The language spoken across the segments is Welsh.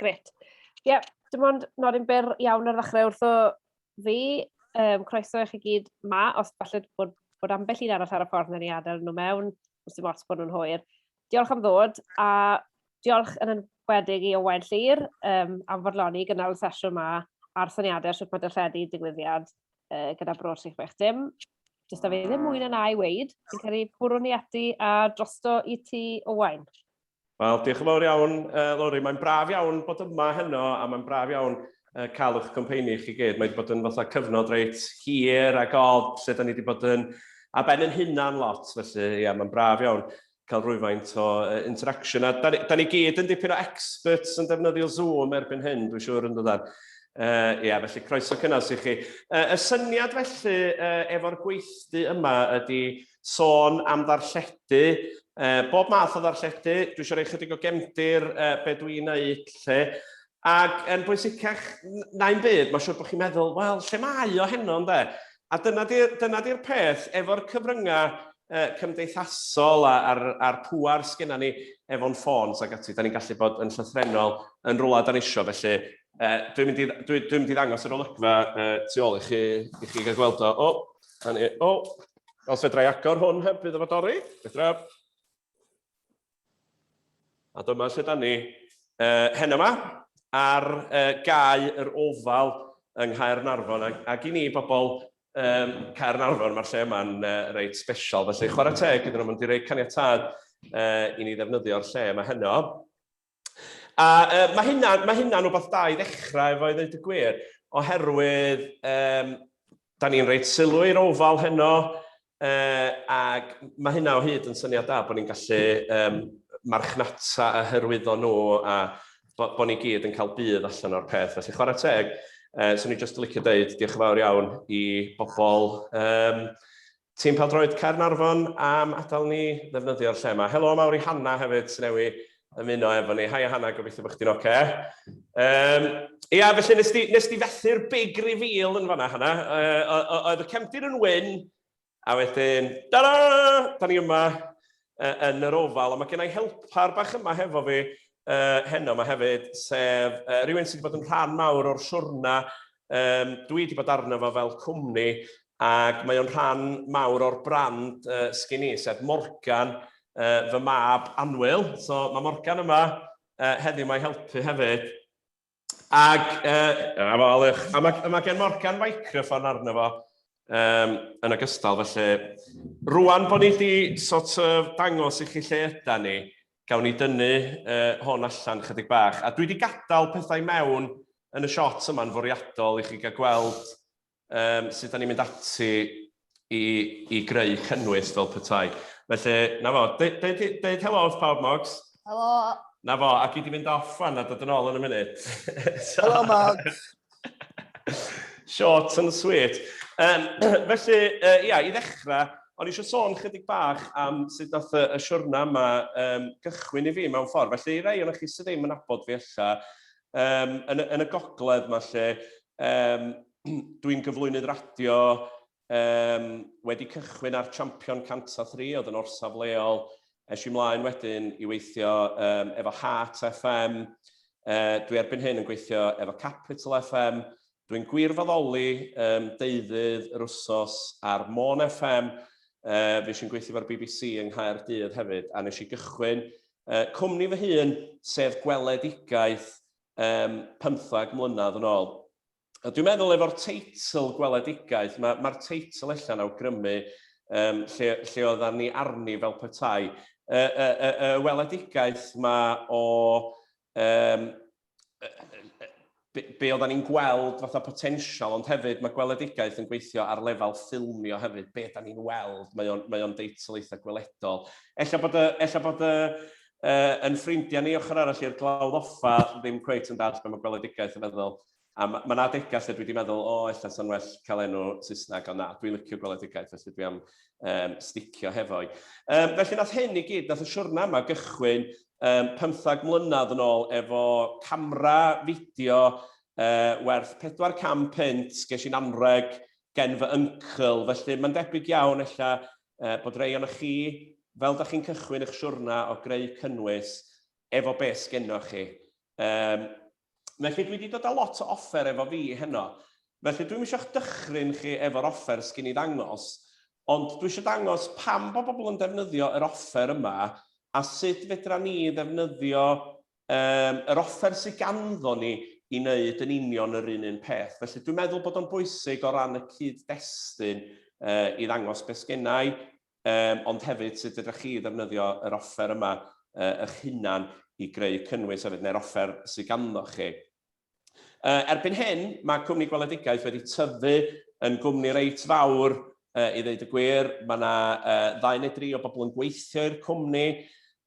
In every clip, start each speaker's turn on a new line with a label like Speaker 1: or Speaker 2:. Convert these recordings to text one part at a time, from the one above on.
Speaker 1: Gret. Ie, yeah, dim ond nodyn byr iawn ar ddechrau wrtho fi. Croeso i chi gyd ma, os falle bod ambell un arall ar y ffordd na ni adael nhw mewn, os dim ots bod nhw'n hwyr. Diolch am ddod, a diolch yn enwedig i Owain Llyr am fodloni gynnal y sesiwn ma a'r syniadau sut mae darlledu digwyddiad gyda Bro 360. Jyst a fi ddim mwy na na i weid. Fi'n credu bwrw ni ati a drosto i ti, Owain.
Speaker 2: Wel, diolch yn fawr iawn, Lowri. Mae'n braf iawn bod yma heno, a mae'n braf iawn cael eich cwmpeini chi gyd. Mae wedi bod yn fatha cyfnod reit hir ac od, lle da ni wedi bod yn a ben yn hunan lot, felly ie, yeah, mae'n braf iawn cael rhywfaint o interaction. A da ni gyd yn dipyn o experts yn defnyddio Zoom erbyn hyn, dwi'n siŵr yn dod. Ie, yeah, felly croeso cynnes i chi. Y syniad felly efo'r gweithdy yma ydy sôn am ddarlledu, bob math o ddarlledu, dwi eisiau rhoi chydig o gefndir be dwi'n neud lle. Ac yn bwysicach na'n byd, mae'n siŵr bod chi'n meddwl, wel, lle mae o heno, ynde? A dyna di'r dyna di peth, efo'r cyfryngau cymdeithasol a'r, ar pŵar sgenna ni efo'n ffôns ac ati, da ni'n gallu bod yn llythrennol yn rhywle da ni isio, felly dwi'n mynd i, dwi mynd i ddangos yr olygfa tu ôl i chi gael gweld o. O, na ni, o, os fedra i agor hwn heb iddo fo dorri, fedra. A dyma lle da ni heno yma, ar gae yr Ofal yng Nghaernarfon. Ac, ac i ni, bobl Caernarfon, mae'r lle yma'n reit special. Felly, chwarae teg iddyn nhw, maen nhw wedi rhoi caniatâd i ni ddefnyddio'r lle yma heno. A mae hynna'n rhywbeth da i ddechrau efo i ddweud y gwir, oherwydd da ni'n reit sylw i'r ofal heno, ac mae hynna o hyd yn syniad da, bod ni'n gallu marchnata a hyrwyddo nhw a bod bo ni gyd yn cael budd allan o'r peth. Felly chwarae teg, swn i jyst yn licio deud diolch yn fawr iawn i bobl Tîm Pêl-droed Caernarfon am adael ni ddefnyddio'r lle yma. Helo mawr i Hanna hefyd sy'n newi ymuno efo ni. Haia Hanna, gobeithio bod chdi'n oce. Okay. Ia, felly nes di, nes di fethu'r big reveal yn fanna, Hanna. Oedd y cefndir yn wyn, a wedyn, da-da! Da ni yma yn yr ofal, a mae gen i helpar bach yma hefo fi heno yma hefyd, sef rhywun sydd wedi bod yn rhan mawr o'r siwrna. Dwi wedi bod arno fo fel cwmni, ac mae o'n rhan mawr o'r brand sgin i, sef Morgan, fy mab annwyl. So mae Morgan yma heddiw mae helpu hefyd. Ac, a, fo, a mae gen Morgan microphone arno fo yn ogystal, felly rwan bod ni wedi sort of dangos i chi lle yda ni, gawn ni dynnu hwn allan chydig bach. A dwi wedi gadael pethau mewn yn y shot yma'n fwriadol i chi gael gweld sut da ni'n mynd ati i greu cynnwys fel petai. Felly, na fo, deud helo wrth pawb, Mogs.
Speaker 3: Helo.
Speaker 2: Na fo, ac i di fynd off fan a dod yn ôl yn y munud.
Speaker 3: So, helo, Mogs.
Speaker 2: Short and sweet. Felly, ia, i ddechrau, o'n i eisiau sôn chydig bach am sut nath y siwrna yma gychwyn i fi mewn ffordd. Felly, i rai o'n chi sydd ddim yn nabod fi ella, yn y gogledd yma lle, dwi'n gyflwynydd radio, wedi cychwyn ar Champion 103, oedd yn orsaf leol. Es i mlaen wedyn i weithio efo Heart FM. Dwi erbyn hyn yn gweithio efo Capital FM. Dwi'n gwirfoddoli deuddydd yr wsos ar Môn FM. Fues i'n gweithio efo'r BBC yng Nghaerdydd hefyd, a nes i gychwyn cwmni fy hun, sef Gweledigaeth, 15 mlynedd yn ôl. A dwi'n meddwl efo'r teitl Gweledigaeth, mae'r ma teitl ella'n awgrymu lle oeddan ni arni fel petai. Y weledigaeth ma o be oeddan ni'n gweld fatha potensial, ond hefyd mae gweledigaeth yn gweithio ar lefel ffilmio hefyd, be da ni'n weld, mae o'n deitl eitha gweledol. Ella bod y yn ffrindiau ni ochr arall i'r Glawdd Offa ddim cweit yn dallt be mae gweledigaeth yn feddwl. A ma' 'na adegau lle dwi wedi meddwl, o, ella sa'n well cael enw Saesneg, ond na, dwi'n licio gweledigaeth, felly dwi am sticio hefo'i. Felly nath hyn i gyd, nath y siwrna yma gychwyn 15 mlynedd yn ôl efo camera fideo werth 400 punt, ges i'n anreg gen fy uncle, felly mae'n debyg iawn ella bod rei ohonoch chi, fel da chi'n cychwyn eich siwrna o greu cynnwys, efo be sgennoch chi. Felly dwi wedi dod â lot o offer efo fi heno. Felly dwi'm eisiau'ch dychryn chi efo'r offer sgin i ddangos, ond dwi eisiau dangos pam bod bobl yn defnyddio yr offer yma a sut fedra ni ddefnyddio um, yr offer sydd ganddo ni i wneud yn union yr un un peth. Felly dwi'n meddwl bod o'n bwysig o ran y cyd-destun uh, i ddangos beth sgennau, um, ond hefyd sut ydych chi ddefnyddio yr offer yma uh, eich hunan i greu cynnwys hefyd, neu'r offer sydd ganddo chi. Uh, erbyn hyn, mae cwmni Gweledigaeth wedi tyfu yn gwmni reit fawr, uh, i ddeud y gwir. Mae yna uh, ddau neu dri o bobl yn gweithio i'r cwmni.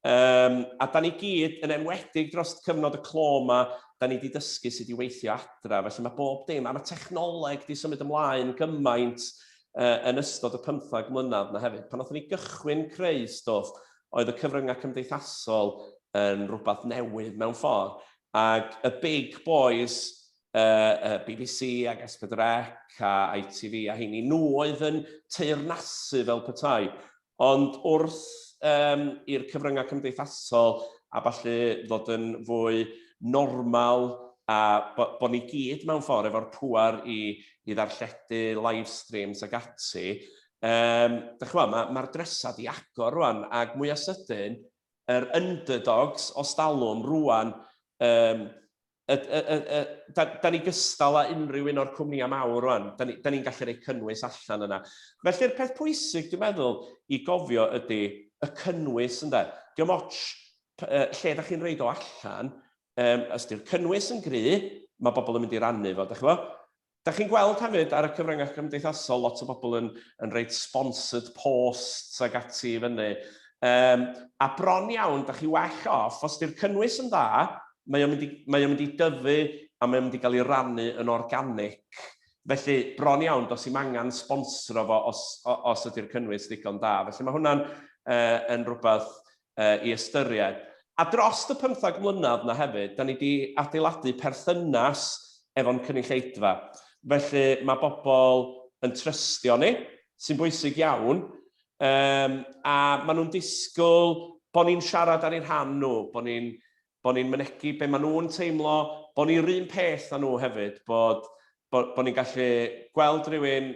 Speaker 2: Um, a da ni gyd, yn enwedig dros cyfnod y clo yma, da ni wedi dysgu sut i weithio adra. Felly mae bob dim, a mae technoleg wedi symud ymlaen gymaint uh, yn ystod y 15 mlynedd na hefyd. Pan oeddwn ni gychwyn creu stwff, oedd y cyfryngau cymdeithasol yn rhywbeth newydd mewn ffordd. Ac y big boys, uh, uh, BBC ac S4C a ITV a heini, nhw oedd yn teyrnasu fel petai. Ond wrth um, i'r cyfryngau cymdeithasol a ballu ddod yn fwy normal a bo, bo ni gyd mewn ffordd efo'r pŵer i, i ddarlledu live streams ac ati, um, dych chi'n mae'r ma dresau di agor rwan, ac mwyaf sydyn, yr underdogs o stalwm rwan, um, y, y, y, y, da, da ni gystal â unrhyw un o'r cwmnïau mawr rwan. Da ni'n ni, ni gallu rhoi cynnwys allan yna. Felly'r peth pwysig, dwi'n meddwl, i gofio ydy y cynnwys, ynde. Diolch ots lle da chi'n rhaid o allan, um, os di'r cynnwys yn gry, mae bobl yn mynd i rannu fo, da chi'n Da chi'n gweld hefyd ar y cyfryngau cymdeithasol lot o bobl yn, yn rhaid sponsored posts ag ati i fyny. Um, a bron iawn, da chi well off, os di'r cynnwys yn dda, mae o'n mynd i, mae o'n mynd i dyfu a mae o'n mynd i gael ei rannu yn organic. Felly, bron iawn, does i'm angen sponsro fo os, os ydy'r cynnwys ddigon da. Felly mae hwnna'n uh, yn rhywbeth uh, i ystyried. A dros y 15 mlynedd na hefyd, da ni wedi adeiladu perthynas efo'n cynulleidfa. Felly mae bobl yn trystio ni, sy'n bwysig iawn, um, a maen nhw'n disgwyl bod ni'n siarad ar eu rhan nhw, bod ni'n bod ni'n mynegi be maen nhw'n teimlo, bod ni'r un peth â nhw hefyd, bod, bod, bod ni'n gallu gweld rhywun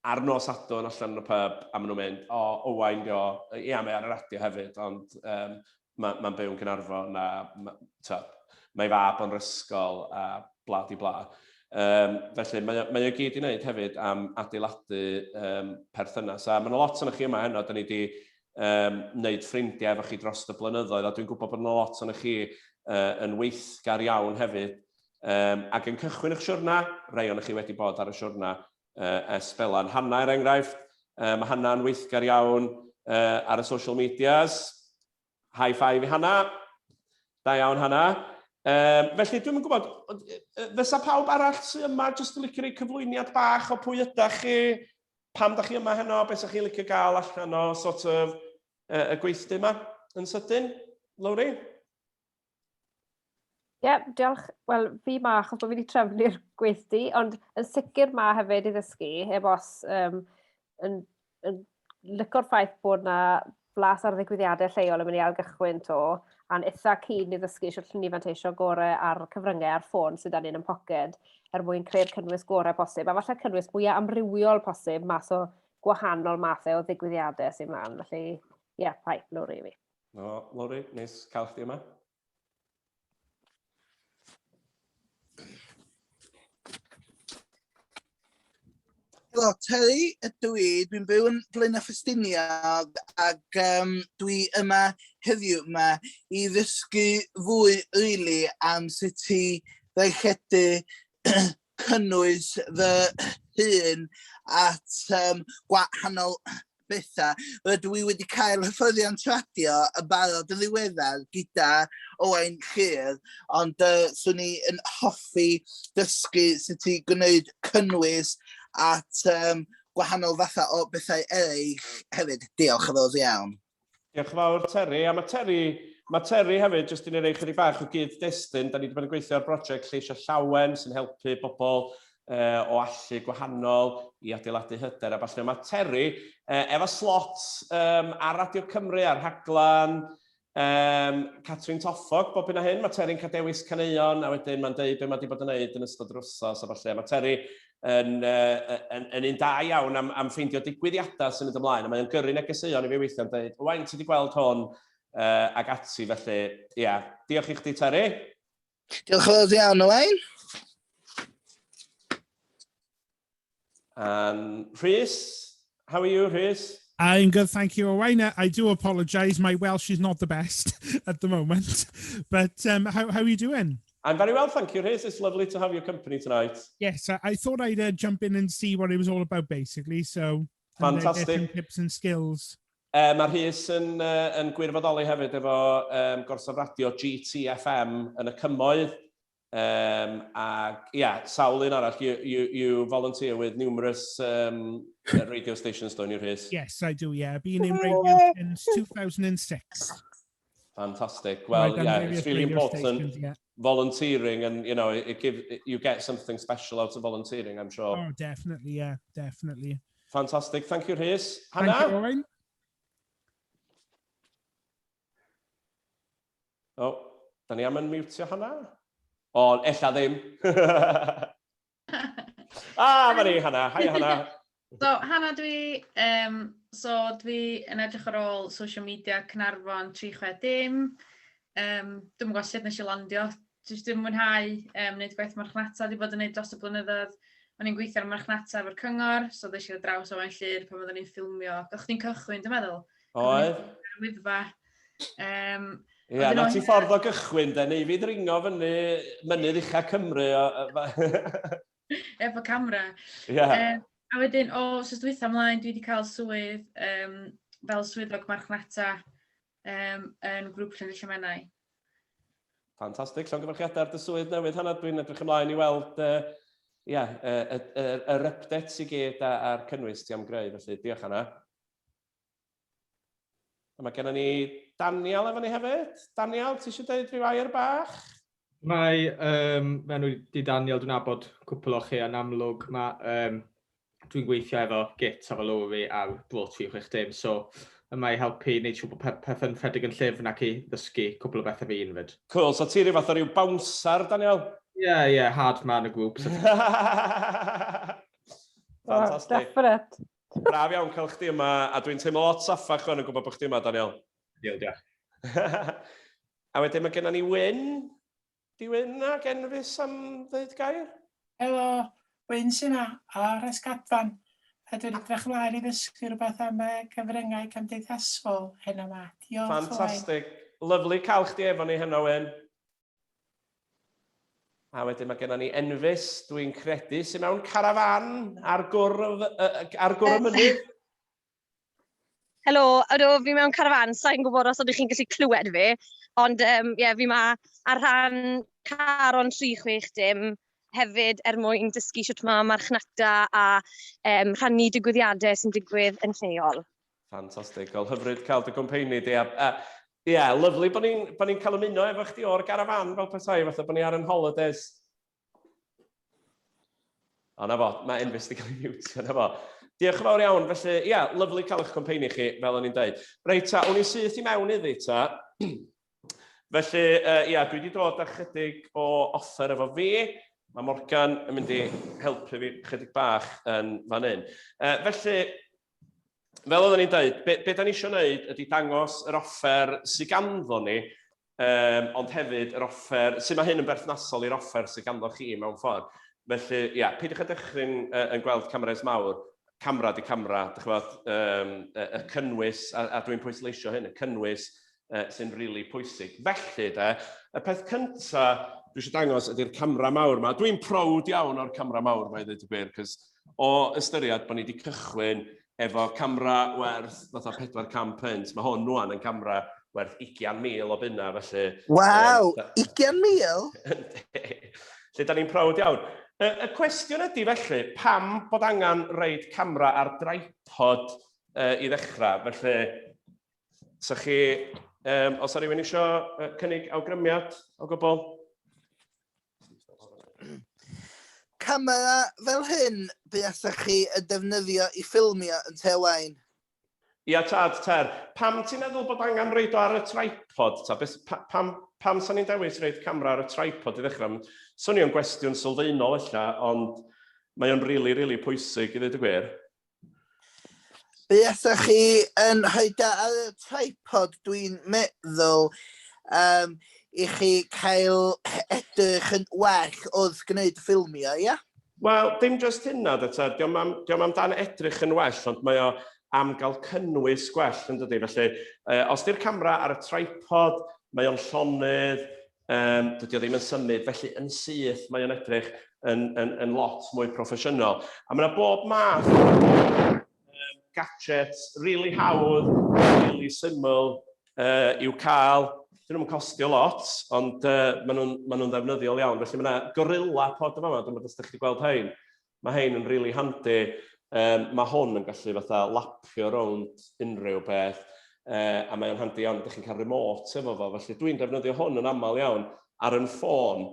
Speaker 2: ar nos Sadwrn allan yn y pub a maen nhw'n mynd, o, oh, Owain, dio, ia, mae ar y radio hefyd, ond um, mae'n ma byw yn Caernarfon a ma, ta, mae fab o'n ysgol a bla di bla. Um, felly mae, mae o gyd i wneud hefyd am adeiladu um, perthynas. A mae yna lot o'n chi yma heno, da ni wedi um, wneud ffrindiau efo chi dros y blynyddoedd, a dwi'n gwybod bod yna lot o'n chi uh, yn weithgar iawn hefyd. Um, ac yn cychwyn eich siwrna, rai o'n chi wedi bod ar y siwrna uh, ers Belan. Hanna, er enghraifft, uh, mae Hanna'n weithgar iawn uh, ar y social medias. High five i Hanna. Da iawn, Hanna. Um, felly, dwi'n yn gwybod, fysa pawb arall sydd yma jyst yn licio rhoi cyflwyniad bach o pwy ydach chi, pam da chi yma heno, beth ydych chi'n licio gael allan o sort of, uh, y gweithdy yma yn sydyn? Lowri?
Speaker 1: Ie, yeah, diolch. Wel, fi ma achos bod fi wedi trefnu'r gweithdy, ond yn sicr ma hefyd i ddysgu, heb os, um, yn, yn lyco'r ffaith bod na blas ar ddigwyddiadau lleol yn mynd i ailgychwyn to, a'n eitha keen i ddysgu sut allwn ni fanteisio gorau ar cyfryngau ar ffôn sydd 'da ni yn ein poced er mwyn creu'r cynnwys gorau posib, a falle cynnwys mwyaf amrywiol posib mas o gwahanol mathau o ddigwyddiadau sy'n mlaen. Felly, ie, yeah, hi, Lowri i fi.
Speaker 2: No, Lowri, neis cael chdi yma.
Speaker 3: Helo, Terry ydw i. Dwi'n byw yn Blaenau Ffestiniog ac um, dwi yma heddiw yma i ddysgu fwy rili am sut i ddarlledu cynnwys fy hun at um, gwahanol bethau. Rydw i wedi cael hyfforddiant radio yn barod yn ddiweddar gyda Owain Llyr, ond uh, swn i yn hoffi dysgu sut i gwneud cynnwys at um, gwahanol fathau o bethau eraill hefyd. Diolch yn fawr iawn.
Speaker 2: Diolch yn fawr, Terry. A mae Terry, mae Terry hefyd, jyst i ni rei chydig bach o gyd-destun, da ni wedi bod yn gweithio ar brosiect Lleisiau Llawen sy'n helpu bobl uh, o allu gwahanol i adeiladu hyder a ballu. Mae Terry uh, efo slot um, ar Radio Cymru, ar rhaglen um, Catrin Toffog bob hyn a hyn. Mae Terry'n cael dewis caneuon a wedyn mae'n deud be mae wedi bod yn neud yn ystod yr wsos a falle. Mae Terry yn, uh, yn, yn un da iawn am, am ffeindio digwyddiadau sy'n mynd ymlaen a mae'n gyrru negeseuon i fi weithiau'n dweud, Owain, ti wedi gweld hwn uh, ac ati, felly, ia. Yeah. Diolch i chdi, Terry.
Speaker 3: Diolch yn fawr iawn, Owain.
Speaker 2: Rhys, how are you, Rhys?
Speaker 4: I'm good, thank you, Owain. I do apologise, my Welsh is not the best at the moment. But um, how, how are you doing?
Speaker 2: I'm very well, thank you, Rhys. It's lovely to have your company tonight.
Speaker 4: Yes, I, I thought I'd uh, jump in and see what it was all about, basically. So,
Speaker 2: Fantastic.
Speaker 4: And, uh, tips and skills.
Speaker 2: Uh, mae Rhys yn, uh, yn gwirfoddoli hefyd efo um, gorsaf radio GTFM yn y Cymoedd. Um, ac, ia, yeah, sawl un arall, you, you, you volunteer with numerous um, radio stations, don't you, Rhys?
Speaker 4: Yes, I do, yeah. Been in radio since 2006.
Speaker 2: Fantastic. Well, yeah, it's really important stations, yeah. volunteering and, you know, it, it give, it, you get something special out of volunteering, I'm sure.
Speaker 4: Oh, definitely, yeah, definitely.
Speaker 2: Fantastic. Thank you, Rhys. Hannah?
Speaker 4: Thank you, Owen.
Speaker 2: O, oh, da ni am yn miwtio hwnna? O, ella ddim. ah, mae ni, Hannah. Hi, Hannah.
Speaker 5: So, Hannah dwi, um, so dwi yn edrych ar ôl social media Cynarfon 360. Um, dwi'n gwybod sut nes i landio. Jyst dwi'n mwynhau um, wneud gwaith marchnata, di bod yn gwneud dros y blynyddoedd. O'n i'n gweithio ar marchnata efo'r cyngor, so ddes i ar draws Owain Llyr pan oeddwn i'n ffilmio. O'ch chdi'n cychwyn, dwi'n meddwl.
Speaker 2: Oedd.
Speaker 5: Wyddfa. Um,
Speaker 2: Ie, yeah, na ti ffordd o gychwyn, de, neu fi ddringo fyny mynydd ucha Cymru. O,
Speaker 5: Efo camera.
Speaker 2: Ie. Yeah.
Speaker 5: Um, a wedyn, o, oh, sos dwytha ymlaen, dwi wedi cael swydd um, fel swyddog marchnata um, yn grŵp Llandrillo Menai.
Speaker 2: Ffantastig, llongyfarchiadau ar dy swydd newydd, Hannah. Dwi'n edrych ymlaen i weld uh, yeah, uh, uh, yr updates i gyd a'r cynnwys ti am greu, felly diolch Hannah. A mae gennym ni Daniel efo ni hefyd. Daniel, ti eisiau dweud rhyw air bach?
Speaker 6: Mae, um, mae enw di Daniel, dwi'n nabod cwpl o chi yn amlwg. Mae, um, dwi'n gweithio efo Git efo Lowry ar Bro 360, so yma i helpu wneud siŵr bod pethau'n rhedeg yn llyfn ac i ddysgu cwpl o bethau fi un fyd.
Speaker 2: Cool, so ti rhyw fath o ryw bouncer, Daniel?
Speaker 6: Ie, yeah, ie, yeah, hard man y grŵp. So.
Speaker 2: Fantastic.
Speaker 1: Oh, definite.
Speaker 2: Braf iawn cael chdi yma, a dwi'n teimlo lot saffach rwan yn gwybod bod chdi yma, Daniel.
Speaker 6: Diolch, diolch.
Speaker 2: a wedyn mae gennym ni Wyn. Di Wyn ag Enfys am ddeud gair?
Speaker 7: Helo, Wyn sy'n yma, o'r Ysgadfan. A dwi'n edrych ymlaen i ddysgu rhywbeth am y cyfryngau cymdeithasol heno yma. Diolch.
Speaker 2: Fantastic. Lyfli cael chdi efo ni heno, Wyn. A wedyn mae gennym ni Enfys, dwi'n credu, sy'n mewn carafan ar gwr, ar gwr y mynydd.
Speaker 8: Helo, ydw, fi mewn carafan, sa'n gwybod os ydych chi'n gallu clywed fi, ond um, yeah, fi ma ar rhan Caron 360 hefyd er mwyn dysgu sut mae marchnata a um, rhannu digwyddiadau sy'n digwydd yn lleol.
Speaker 2: Ffantastig, wel hyfryd cael dy gwmpeini di. A, a, yeah, lyfli bod ni'n bo ni cael ymuno efo chdi o'r garafan fel petai, fatha bod ni ar yn holidays. O, na fo, mae Enfys wedi cael ei miwtio, na fo. Diolch yn fawr iawn, felly, ia, yeah, lyfli cael eich cwmpeini chi, fel o'n i'n dweud. Reit ta, o'n i syth i mewn iddi ta. Felly, uh, ia, dwi wedi dod â chydig o offer efo fi. Mae Morgan yn mynd i helpu fi chydig bach yn fan hyn. Uh, felly, fel oedden ni'n dweud, be, be da ni eisiau gwneud ydy dangos yr offer sydd ganddo ni, um, ond hefyd yr offer, sut mae hyn yn berthnasol i'r offer sydd ganddo chi mewn ffordd. Felly, ia, peidiwch â dychryn uh, yn gweld cameras mawr, camera di camera, dych chi'n um, y, y cynnwys, a, a dwi'n pwysleisio hyn, y cynnwys uh, sy'n rili really pwysig. Felly, de, y peth cynta dwi eisiau dangos ydy'r camera mawr yma. Dwi'n prowd iawn o'r camera mawr yma i ddweud y gwir, cos o ystyried bod ni wedi cychwyn efo camera werth fatha 400 punt, mae hwn rwan yn camera werth 20,000 o bunna, felly...
Speaker 3: Waw, 20,000?
Speaker 2: Lle da ni'n prowd iawn. Y, y cwestiwn ydy felly, pam bod angen reid camera ar dripod uh, i ddechrau? Felly, sa chi, um, os rhywun eisiau cynnig awgrymiad o gwbl?
Speaker 3: Camera fel hyn buasech chi yn defnyddio i ffilmio yn Te Wain?
Speaker 2: Ia tad, Ter, pam ti'n meddwl bod angen roid o ar y tripod ta? Beth, pa, pam, pam sa'n ni'n dewis roid camera ar y tripod i ddechrau? Swnio'n gwestiwn sylfaenol ella, ond mae o'n rili, really, rili really pwysig i ddweud y gwir.
Speaker 3: Buasech chi yn rhoi da ar y tripod dwi'n meddwl um, i chi cael edrych yn well wrth gwneud y ffilmio, ia?
Speaker 2: Wel, dim jyst hynna, de ta. Diolch am, diolch amdan edrych yn well, ond mae o am gael cynnwys gwell, yn dydy. Felly, eh, os di'r camera ar y tripod, mae o'n llonydd, um, dydy o ddim yn symud, felly yn syth mae o'n edrych yn, yn, yn lot mwy proffesiynol. A mae yna bob math o um, gadgets really hawdd, really syml uh, i'w cael. Dyn nhw'n costio lot, ond uh, maen nhw'n ma nhw ddefnyddiol iawn. Felly mae yna gorilla pod yma, dwi'n meddwl os ydych chi wedi gweld hein. Mae hein yn really handy. Um, mae hwn yn gallu fatha lapio rownd unrhyw beth, uh, a mae o'n handi iawn, ydych chi'n cael remote efo fo, felly dwi'n defnyddio hwn yn aml iawn ar yn ffôn.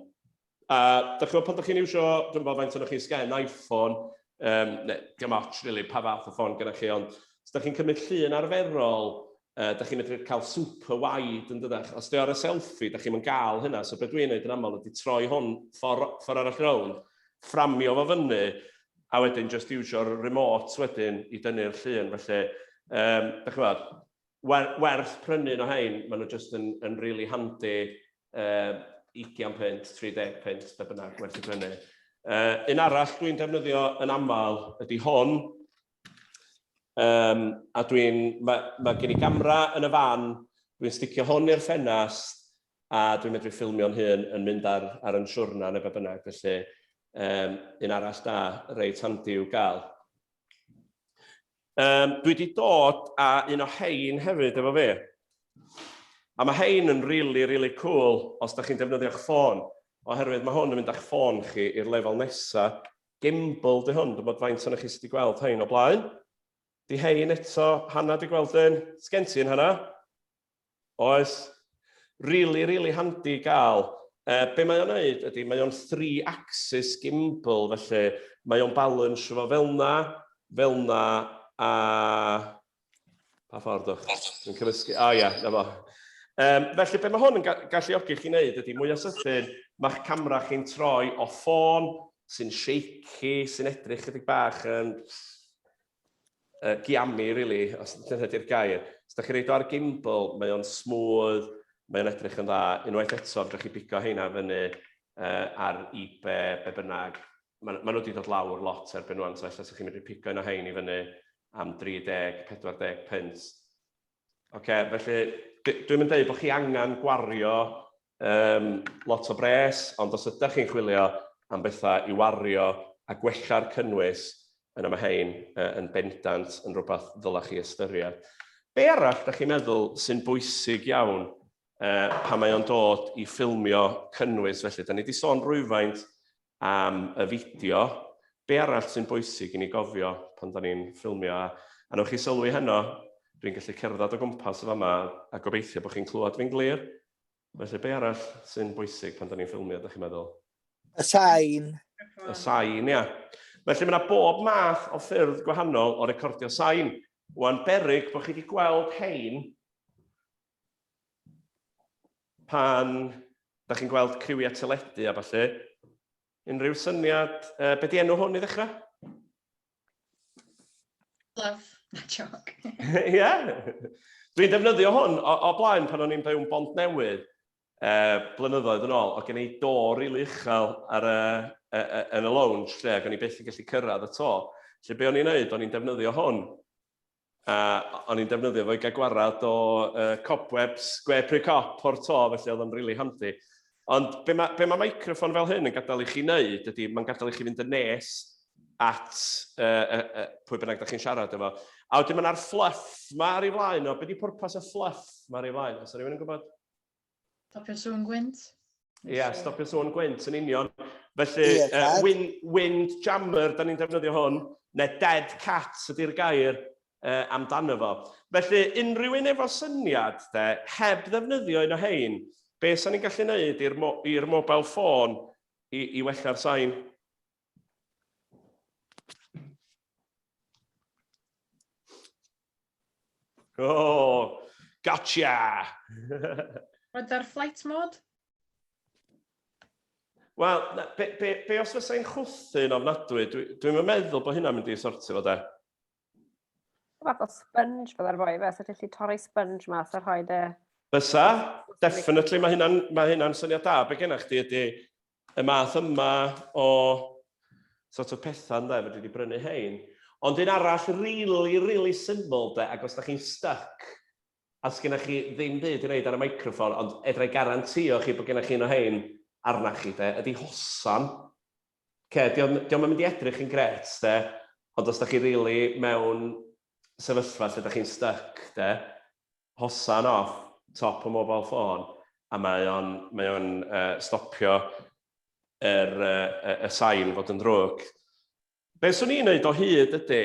Speaker 2: A dych chi'n gwybod pan ydych chi'n iwsio, dwi'n gwybod faint o'n chi'n sgen iPhone, um, neu dim ots really pa fath o ffôn gyda chi, ond os ydych chi'n cymryd llun arferol, uh, dych chi'n medru cael super wide yn dydach. Os di ar y selfie, dych chi'n gael hynna. So beth dwi'n neud yn aml ydy troi hwn ffordd, ffordd arall rownd, fframio fo fyny, a wedyn just iwsio'r remote wedyn i dynnu'r llun. Felly, um, dych chi'n gwybod, werth prynu un o hein, maen nhw just yn, yn really handy, uh, 20 punt, 30 punt, be bynnag, werth i brynu. Uh, un arall dwi'n defnyddio yn aml ydy hwn. Um, a dwi'n, mae, mae gen i gamera yn y fan, dwi'n sticio hwn i'r ffenast, a dwi'n medru ffilmio'n hun yn mynd ar, ar yn siwrna neu be bynnag, felly um, un arall da, reit handi i'w gael. Um, dwi wedi dod â un o hein hefyd efo fi. A mae hein yn really, really cool os da chi'n defnyddio'ch ffôn, oherwydd mae hwn yn mynd â'ch ffôn chi i'r lefel nesaf. Gimbal di hwn, dwi'n bod faint o'n chi sydd wedi gweld hein o blaen. Di hein eto, Hanna di gweld un. Sgen ti un, Hanna? Oes. Really, really handi i gael. Uh, be mae o'n neud ydy, mae o'n 3-axis gimbal, felly mae o'n balance fo fel na, fel na, a... Pa ffordd o'ch? Dwi'n cymysgu. O ie, na fo. Um, felly, be mae hwn yn galluogi chi wneud ydy, mwy o sydyn, mae'ch camera chi'n troi o ffôn sy'n shaky, sy'n edrych chydig bach yn uh, giami, really, os dyna ydy'r gair. Os da chi'n reid o ar gimbal, mae o'n smooth, mae o'n edrych yn dda. Unwaith eto, fedrwch chi bigo heina fyny uh, ar eBay, be bynnag. Mae ma nhw wedi dod lawr lot erbyn rwan, so ella chi'n medru pigo un o hein i fyny am 30, 40 punt. Oce, felly dwi'm yn deud bod chi angen gwario um, lot o bres, ond os ydych chi'n chwilio am bethau i wario a gwella'r cynnwys, yna mae hein uh, yn bendant yn rhywbeth ddylech chi ystyried. Be arall ydych chi'n meddwl sy'n bwysig iawn uh, pan mae o'n dod i ffilmio cynnwys felly? Da ni wedi sôn rhywfaint am y fideo. Be arall sy'n bwysig i ni gofio pan da ni'n ffilmio? A, a newch chi sylwi heno, dwi'n gallu cerdded o gwmpas y fama a gobeithio bod chi'n clywed fi'n glir. Felly, be arall sy'n bwysig pan da ni'n ffilmio, ydych chi'n meddwl?
Speaker 3: Y sain.
Speaker 2: Y sain, ia. Felly mae yna bob math o ffyrdd gwahanol o recordio sain. Wan beryg bod chi wedi gweld hein pan da chi'n gweld criwiau teledu a ballu. Unrhyw syniad, uh, be di enw hwn i ddechrau?
Speaker 5: Love, na joc.
Speaker 2: Ie. yeah. Dwi'n defnyddio hwn o, o blaen pan o'n i'n byw'n Bont Newydd uh, blynyddoedd yn ôl, o gen i do rili really uchel ar y, y, y, yn y lounge lle, ac o'n i byth yn gallu cyrraedd y to. Felly be o'n i'n neud, o'n i'n defnyddio hwn. A o'n i'n defnyddio fo i gael gwarad o uh, cobwebs, gwe pry cop o'r to, felly oedd o'n rili really handi. Ond be mae, be mae microffon fel hyn yn gadael i chi wneud ydy, mae'n gadael i chi fynd yn nes at uh, uh, uh, pwy bynnag da chi'n siarad efo. A wedyn mae'na'r fluff ma ar ei flaen o. Be di pwrpas y fluff ma ar ei flaen? Os rhywun yn gwybod?
Speaker 5: Stopio sŵn gwynt.
Speaker 2: Ie, yeah, stopio sŵn gwynt yn union. Felly, yeah, uh, wind, wind jammer, da ni'n defnyddio hwn, neu dead cat ydy'r gair uh, amdano fo. Felly, unrhyw un efo syniad, de, heb ddefnyddio un o hein, be sa'n ni'n gallu neud i'r mo mobile phone i, i wella'r sain? Oh, gotcha!
Speaker 5: Roedd ar flight mode?
Speaker 2: Wel, be, be, be os fysa i'n chwthu'n ofnadwy? Dwi'n dwi, dwi meddwl bod hynna'n mynd i sortio fo de.
Speaker 1: Fath o sponge fydda'r boi fe, so ti'n gallu torri sponge mas a rhoi dy...
Speaker 2: Fysa, definitely, mae hynna'n ma hynna syniad da. Be gennych chdi ydy y math yma o sort of pethau ynde, fedri di brynu hein. Ond un arall really, really syml de, ac os da chi'n stuck, a sgynna chi ddim byd i wneud ar y microffon, ond edra i garantio chi bod gennych chi un o hein arna chi de, ydy hosan. Ce, dio'm, dio'm yn mynd i edrych yn grêt, de, ond os da chi rili mewn sefyllfa lle da chi'n stuck, de, hosan off top y mobile phone, a mae o'n, mae o'n uh, stopio yr, uh, y sain fod yn ddrwg. Be swn i'n neud o hyd ydy,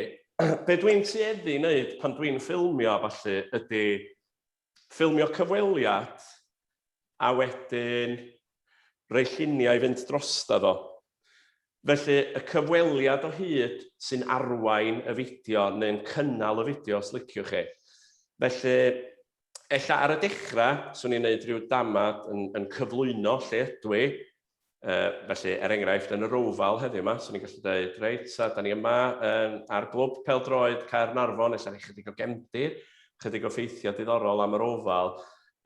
Speaker 2: be dwi'n tueddu i wneud pan dwi'n ffilmio a ballu ydy ffilmio cyfweliad a wedyn rhoi lluniau i fynd drosta fo. Felly, y cyfweliad o hyd sy'n arwain y fideo neu'n cynnal y fideo os liciwch chi. Felly, ella ar y dechrau, swn i'n neud rhyw damad yn, yn cyflwyno lle ydw i, felly, er enghraifft, yn yr Oval heddiw yma, swn i'n gallu dweud, reit, a da ni yma um, ar glwb pêl-droed Caernarfon, ella rhoi chydig o gefndir, chydig o ffeithiau diddorol am yr Oval,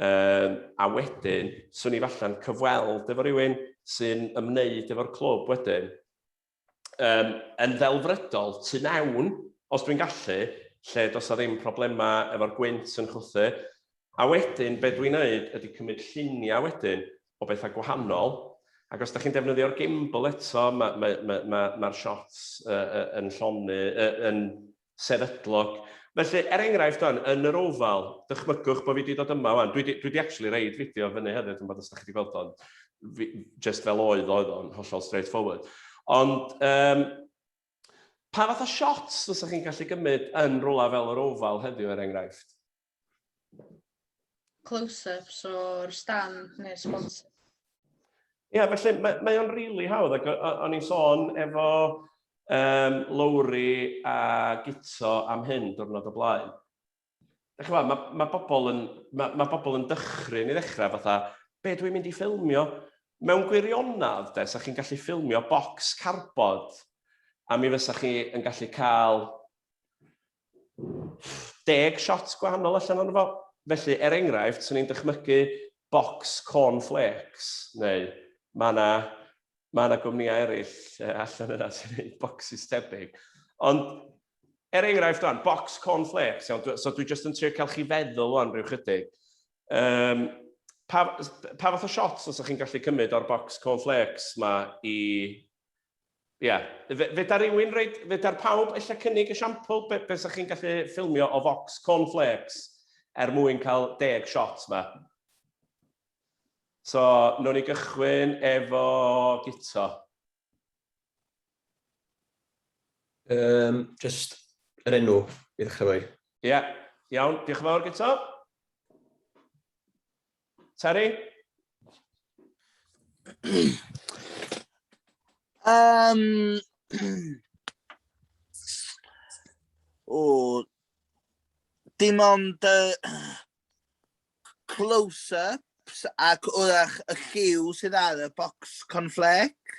Speaker 2: um, a wedyn, swn i falle'n cyfweld efo rhywun sy'n ymwneud efo'r clwb wedyn. Um, yn ddelfrydol, tu mewn, os dwi'n gallu, lle does 'na ddim problemau efo'r gwynt yn chwythu. A wedyn, be dwi'n neud ydy cymryd lluniau wedyn o bethau gwahanol. Ac os da chi'n defnyddio'r gimbal eto, mae'r ma, ma, ma, ma shots uh, yn llonnu, uh, yn sefydlog. Felly, er enghraifft, wan, yn yr Oval, dychmygwch bod fi wedi dod yma, wan. Dwi wedi, dwi wedi actually reid fideo fyny hefyd, yn bod os da chi wedi gweld o'n, just fel oedd oedd o'n, hollol straightforward. Ond, um, pa fath o shots fysa chi'n gallu gymryd yn rhywle fel yr Oval heddiw, er enghraifft?
Speaker 5: Close-ups o'r stand neu'r sponsor.
Speaker 2: Ie, yeah, felly mae, mae o'n rili really hawdd, ac o'n i'n sôn efo um, Lowri a Guto am hyn diwrnod o blaen. Dach chi'n mae, mae, bobl yn, mae, mae bobl yn dychryn i ddechrau fatha, be dwi'n mynd i ffilmio? Mewn gwirionedd, de, sa chi'n gallu ffilmio bocs carbod, a mi fysa chi yn gallu cael 10 shot gwahanol allan ono fo. Felly, er enghraifft, swn i'n dychmygu box cornflakes, neu mae yna ma 'na gwmnïau eraill allan yna sy'n gwneud boxes tebyg. Ond, er enghraifft, wan, box cornflakes, iawn, so dwi jyst yn trio cael chi feddwl wan rhyw chydig. Um, pa, pa fath o shots os ydych chi'n gallu cymryd o'r box cornflakes ma i Ie. Yeah. Fedar rhywun roed, fedar pawb ella cynnig esiampl, be, be sa'ch chi'n gallu ffilmio o Vox Cornflakes er mwyn cael 10 shots ma? So, nawn ni gychwyn efo Guto.
Speaker 9: Just yr enw i ddechrau fo i.
Speaker 2: Ie, yeah. Iawn, diolch yn fawr Guto. Terry?
Speaker 3: O, dim ond uh, close-ups ac wrach y lliw sydd ar y box cornflake.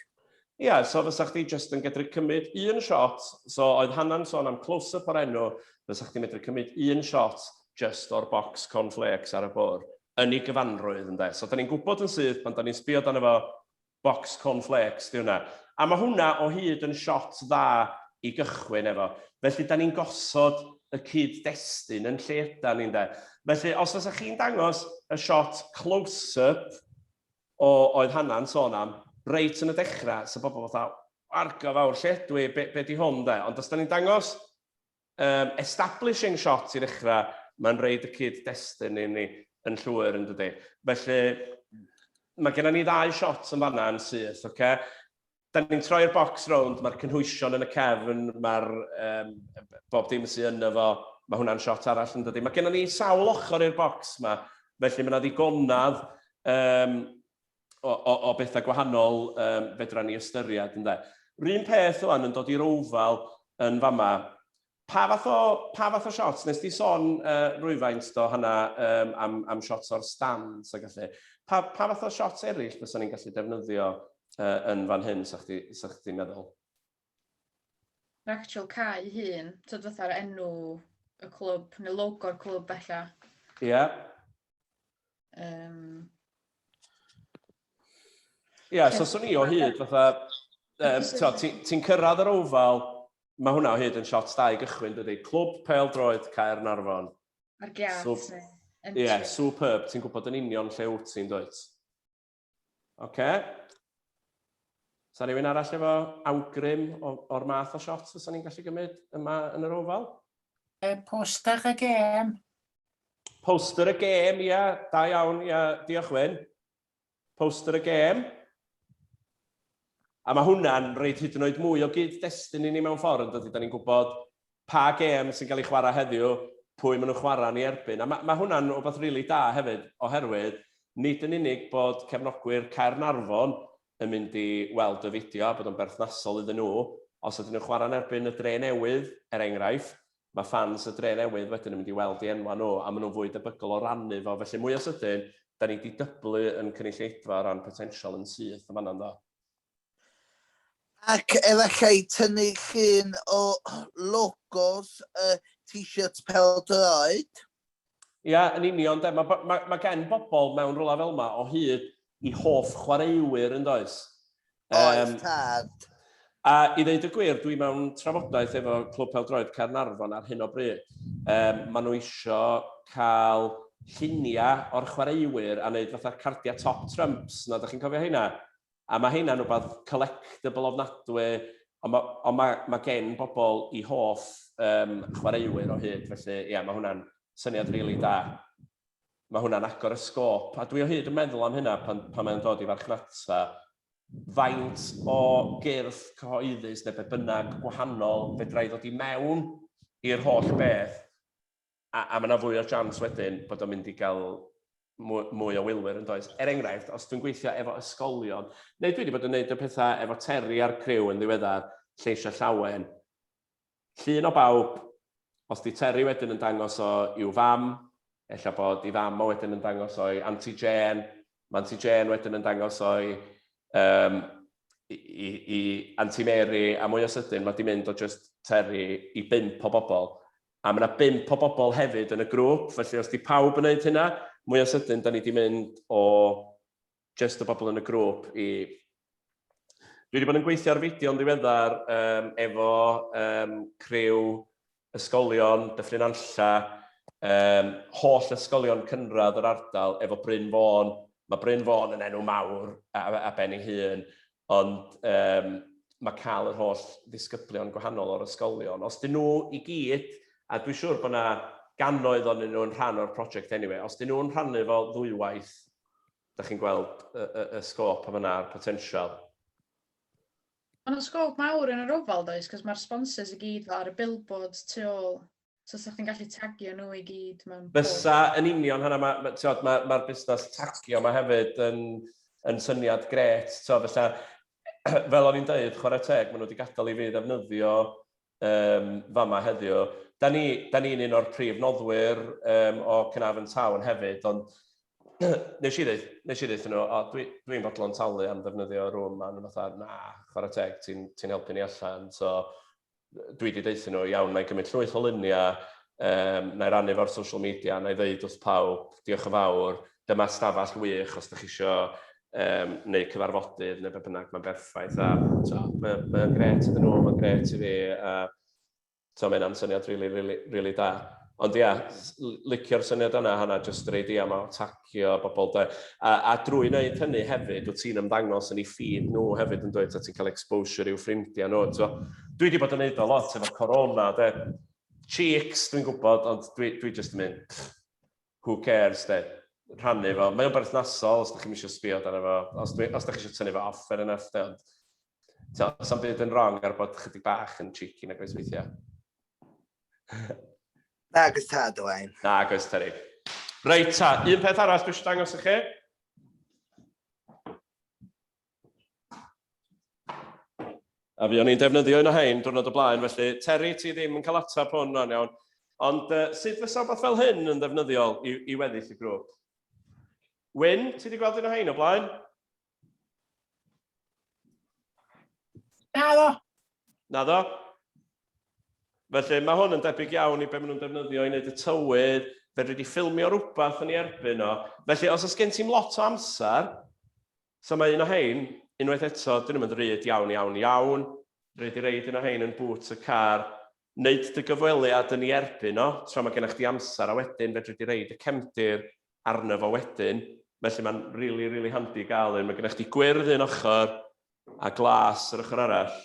Speaker 2: Ie, yeah, so fysa chdi jyst yn gedru cymryd un shot, so oedd Hannah'n sôn am close-up o'r enw, fysa chdi'n medru cymryd un shot just o'r box cornflakes ar y bwrdd, yn ei gyfanrwydd, ynde. So, da ni'n gwybod yn syth pan da ni'n sbio dan efo box cornflakes, di hwnna. A mae hwnna o hyd yn shot dda i gychwyn efo. Felly, da ni'n gosod y cyd-destun yn lle yda ni, ynde. Felly, os fysa chi'n dangos y shot close-up o oedd Hannah'n sôn am, reit yn y dechrau, so bobl fatha, argo fawr, lle ydw i, be, be di hwn, de? Ond os da ni'n dangos um, establishing shot i ddechrau, mae'n reid y cyd-destun i ni yn llwyr yn dydy. Felly, mae gennym ni ddau shot yn fanna yn syth, oce? Okay? Da ni'n troi'r box rownd, mae'r cynhwysion yn y cefn, mae'r um, bob dim sydd yno fo, mae hwnna'n shot arall yn dydy. Mae gennym ni sawl ochr i'r box ma, felly mae yna ddigonadd um, o, o, o bethau gwahanol um, fedra ni ystyried, ynde. Run peth o'n yn dod i'r Oval yn fama. Pa fath o, pa fath o shots? Nes di sôn uh, rwyfaint do hynna um, am, am shots o'r stands ac felly. Pa, pa fath o shots eraill fysa ni'n gallu defnyddio uh, yn fan hyn, sa chdi, sa chdi meddwl?
Speaker 5: Yr actual cae hun, tyd fatha'r enw y clwb, neu logo'r clwb bella.
Speaker 2: Ie. Yeah. Ie, yeah, so swn i o hyd fatha, um, ti'n ti cyrraedd yr ofal, mae hwnna o hyd yn shot da i gychwyn, dydy. Clwb Pêl-droed Caernarfon.
Speaker 5: Ar giat,
Speaker 2: so, Ie, yeah, superb. Ti'n gwybod yn union lle wyt ti'n dweud. Oce. Okay. Sa rhywun arall efo awgrym o'r math o shots fysa ni'n gallu gymryd yma yn yr ofal?
Speaker 7: E, poster y gêm.
Speaker 2: Poster y gêm, ia. Da iawn, ia. Diolch, Wyn. Poster y gêm. A mae hwnna'n rhaid hyd yn oed mwy o gyd-destun i ni mewn ffordd, yn dydy? Da ni'n gwybod pa gêm sy'n cael ei chwarae heddiw, pwy maen nhw'n chwarae yn ei erbyn. A mae, mae hwnna'n rhywbeth rili really da hefyd, oherwydd nid yn unig bod cefnogwyr Caernarfon yn mynd i weld y fideo a bod o'n berthnasol iddyn nhw, os ydyn nhw'n chwarae yn erbyn y Dre Newydd, er enghraifft, mae ffans y Dre Newydd wedyn yn mynd i weld ei enwa nhw a maen nhw'n fwy debygol o rannu fo. Felly mwy o sydyn, da ni wedi dyblu yn cynulleidfa o ran potensial yn syth yn fan'na, ynddo?
Speaker 3: Ac efallai tynnu llun o logos y t-shirts pêl-droed.
Speaker 2: Ia, yn union, de. Mae, ma, ma gen bobl mewn rhywle fel yma o hyd i hoff chwaraewyr yn does?
Speaker 3: Oes, um, tad.
Speaker 2: A i ddeud y gwir, dwi mewn trafodaeth efo Clwb Pêl-droed Caernarfon ar hyn o bryd. Um, maen nhw isio cael lluniau o'r chwaraewyr a wneud fatha cardiau top trumps na, da chi'n cofio hynna? A mae heina'n rhywbeth collectible ofnadwy, ond mae, ond mae, mae gen bobl i hoff um, chwaraewyr o hyd, felly ie, yeah, mae hwnna'n syniad rili really da. Mae hwnna'n agor y sgôp, a dwi o hyd yn meddwl am hynna pan, pan mae'n dod i farchnata, faint o gyrff cyhoeddus neu be bynnag gwahanol fedra i ddod i mewn i'r holl beth a, a mae yna fwy o chance wedyn bod o'n mynd i gael mwy, mwy o wylwyr yn does. Er enghraifft, os dwi'n gweithio efo ysgolion, neu dwi wedi bod yn gwneud y pethau efo Terry a'r criw yn ddiweddar, Lleisiau Llawen, llun o bawb, os di Terry wedyn yn dangos o i'w fam, ella bod i fam o wedyn yn dangos o'i Auntie Jane, mae Auntie Jane wedyn yn dangos o'i um, i, i, i Auntie Mary, a mwy o sydyn, mae di mynd o just Terry i bump o bobl. A mae yna bump o bobl hefyd yn y grŵp, felly os di pawb yn gwneud hynna, mwy o sydyn, da ni di mynd o just y bobl yn y grŵp i... Dwi wedi bod yn gweithio ar fideo yn ddiweddar um, efo um, criw ysgolion Dyffryn Nantlle, um, holl ysgolion cynradd yr ardal efo Bryn Fôn. Mae Bryn Fôn yn enw mawr a, a ben ei hun, Ond um, mae cael yr holl ddisgyblion gwahanol o'r ysgolion, os dyn nhw i gyd, a dwi'n siŵr bod yna gannoedd ohonyn nhw yn rhan o'r prosiect anyway, os dyn nhw'n rhannu fo ddwywaith, da chi'n gweld y, y, y sgôp am yna a'r potensial.
Speaker 5: Mae yna sgôp mawr yn yr ofal, does? Cos mae'r sponsors i gyd fel ar y billboards tu ôl. So sa chdi'n gallu tagio nhw i gyd mewn
Speaker 2: post. Fysa, yn union hynna, mae'r ma, ma, ma, ma busnes tagio ma hefyd yn, yn syniad gret. So, fysa, fel o'n i'n dweud, chwarae teg, maen nhw wedi gadael i fi ddefnyddio um, fama heddiw. Da ni'n ni, ni un o'r prif noddwyr um, o Caernarfon Town hefyd, ond nes i ddeud, nes i ddeud nhw, o, dwi'n dwi fodlon talu am ddefnyddio rŵm ma, nhw fatha, na, chwarae teg, ti'n ti helpu ni allan. So, dwi wedi deutha nhw, iawn, na i gymryd llwyth o luniau, um, na i rannu fo'r social media, na i ddeud wrth pawb, diolch yn fawr, dyma stafell wych os ydych chi eisiau um, neu cyfarfodydd neu be bynnag, mae'n berffaith. A so, mae'n mae gret iddyn nhw, mae'n gret i fi, a so, mae'n syniad really, really, really da. Ond ia, licio'r syniad yna, hana, jyst yr idea yma o tagio bobl de. A, a drwy wneud hynny hefyd, wyt ti'n ymddangos yn ei feed nhw hefyd yn dweud, a ti'n cael exposure i'w ffrindiau nhw. So, dwi wedi bod yn neud o lot efo corona, de. Cheeks, dwi'n gwybod, ond dwi, dwi just yn mynd, pff, who cares, de. Rhannu fo. Mae o'n berthnasol os da chi'n eisiau sbio dan efo, os, dwi, os da chi eisiau tynnu fo off, fair enough, de, ond so, sa'm byd yn wrong ar bod chydig bach yn cheeky nag oes weithiau.
Speaker 3: Nag oes tad, Owain.
Speaker 2: Nag oes, Terry. Reit ta, un peth arall dwi eisiau dangos i chi. A fuon ni'n defnyddio un o hein diwrnod o blaen, felly Terry, ti ddim yn cael ateb hwn rhan iawn. Ond uh, sut fysa rhywbeth fel hyn yn ddefnyddiol i, i weddill y grŵp? Wyn, ti wedi gweld un o hein o blaen?
Speaker 7: Naddo.
Speaker 2: Naddo? Felly mae hwn yn debyg iawn i be maen nhw'n defnyddio i wneud y tywydd. Fedri di ffilmio rhywbeth yn ei erbyn o. Felly os oes gen ti'm lot o amser, so mae un o hein, unwaith eto, dyn nhw'n mynd ryd iawn, iawn, iawn. Rhaid i reid un o hein yn bŵt y car, wneud dy gyfweliad yn ei erbyn o, tra mae gennych chdi amser, a wedyn fedri di reid y cefndir arno fo wedyn. Felly mae'n rili, rili handi gael un. Mae gennych chdi gwyrdd un ochr a glas yr ochr arall.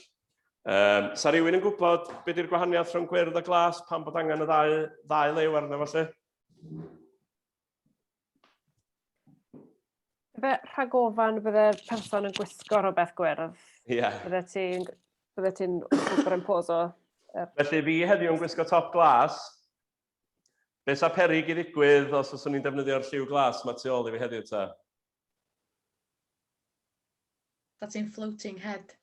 Speaker 2: Um, sa rhywun yn gwybod beth yw'r gwahaniaeth rhwng gwyrdd a glas, pam bod angen y ddau, ddau lew arno fo, lle?
Speaker 1: Fe rhagofan bydde'r person yn gwisgo rhywbeth gwyrdd.
Speaker 2: Ie. Yeah.
Speaker 1: Bydde ti'n bydde ti'n superimposo.
Speaker 2: Felly fi heddiw yn gwisgo top glas. Be sa perig i ddigwydd os fyswn i'n defnyddio'r lliw glas ma tu ôl i fi heddiw ta?
Speaker 5: That's in floating head.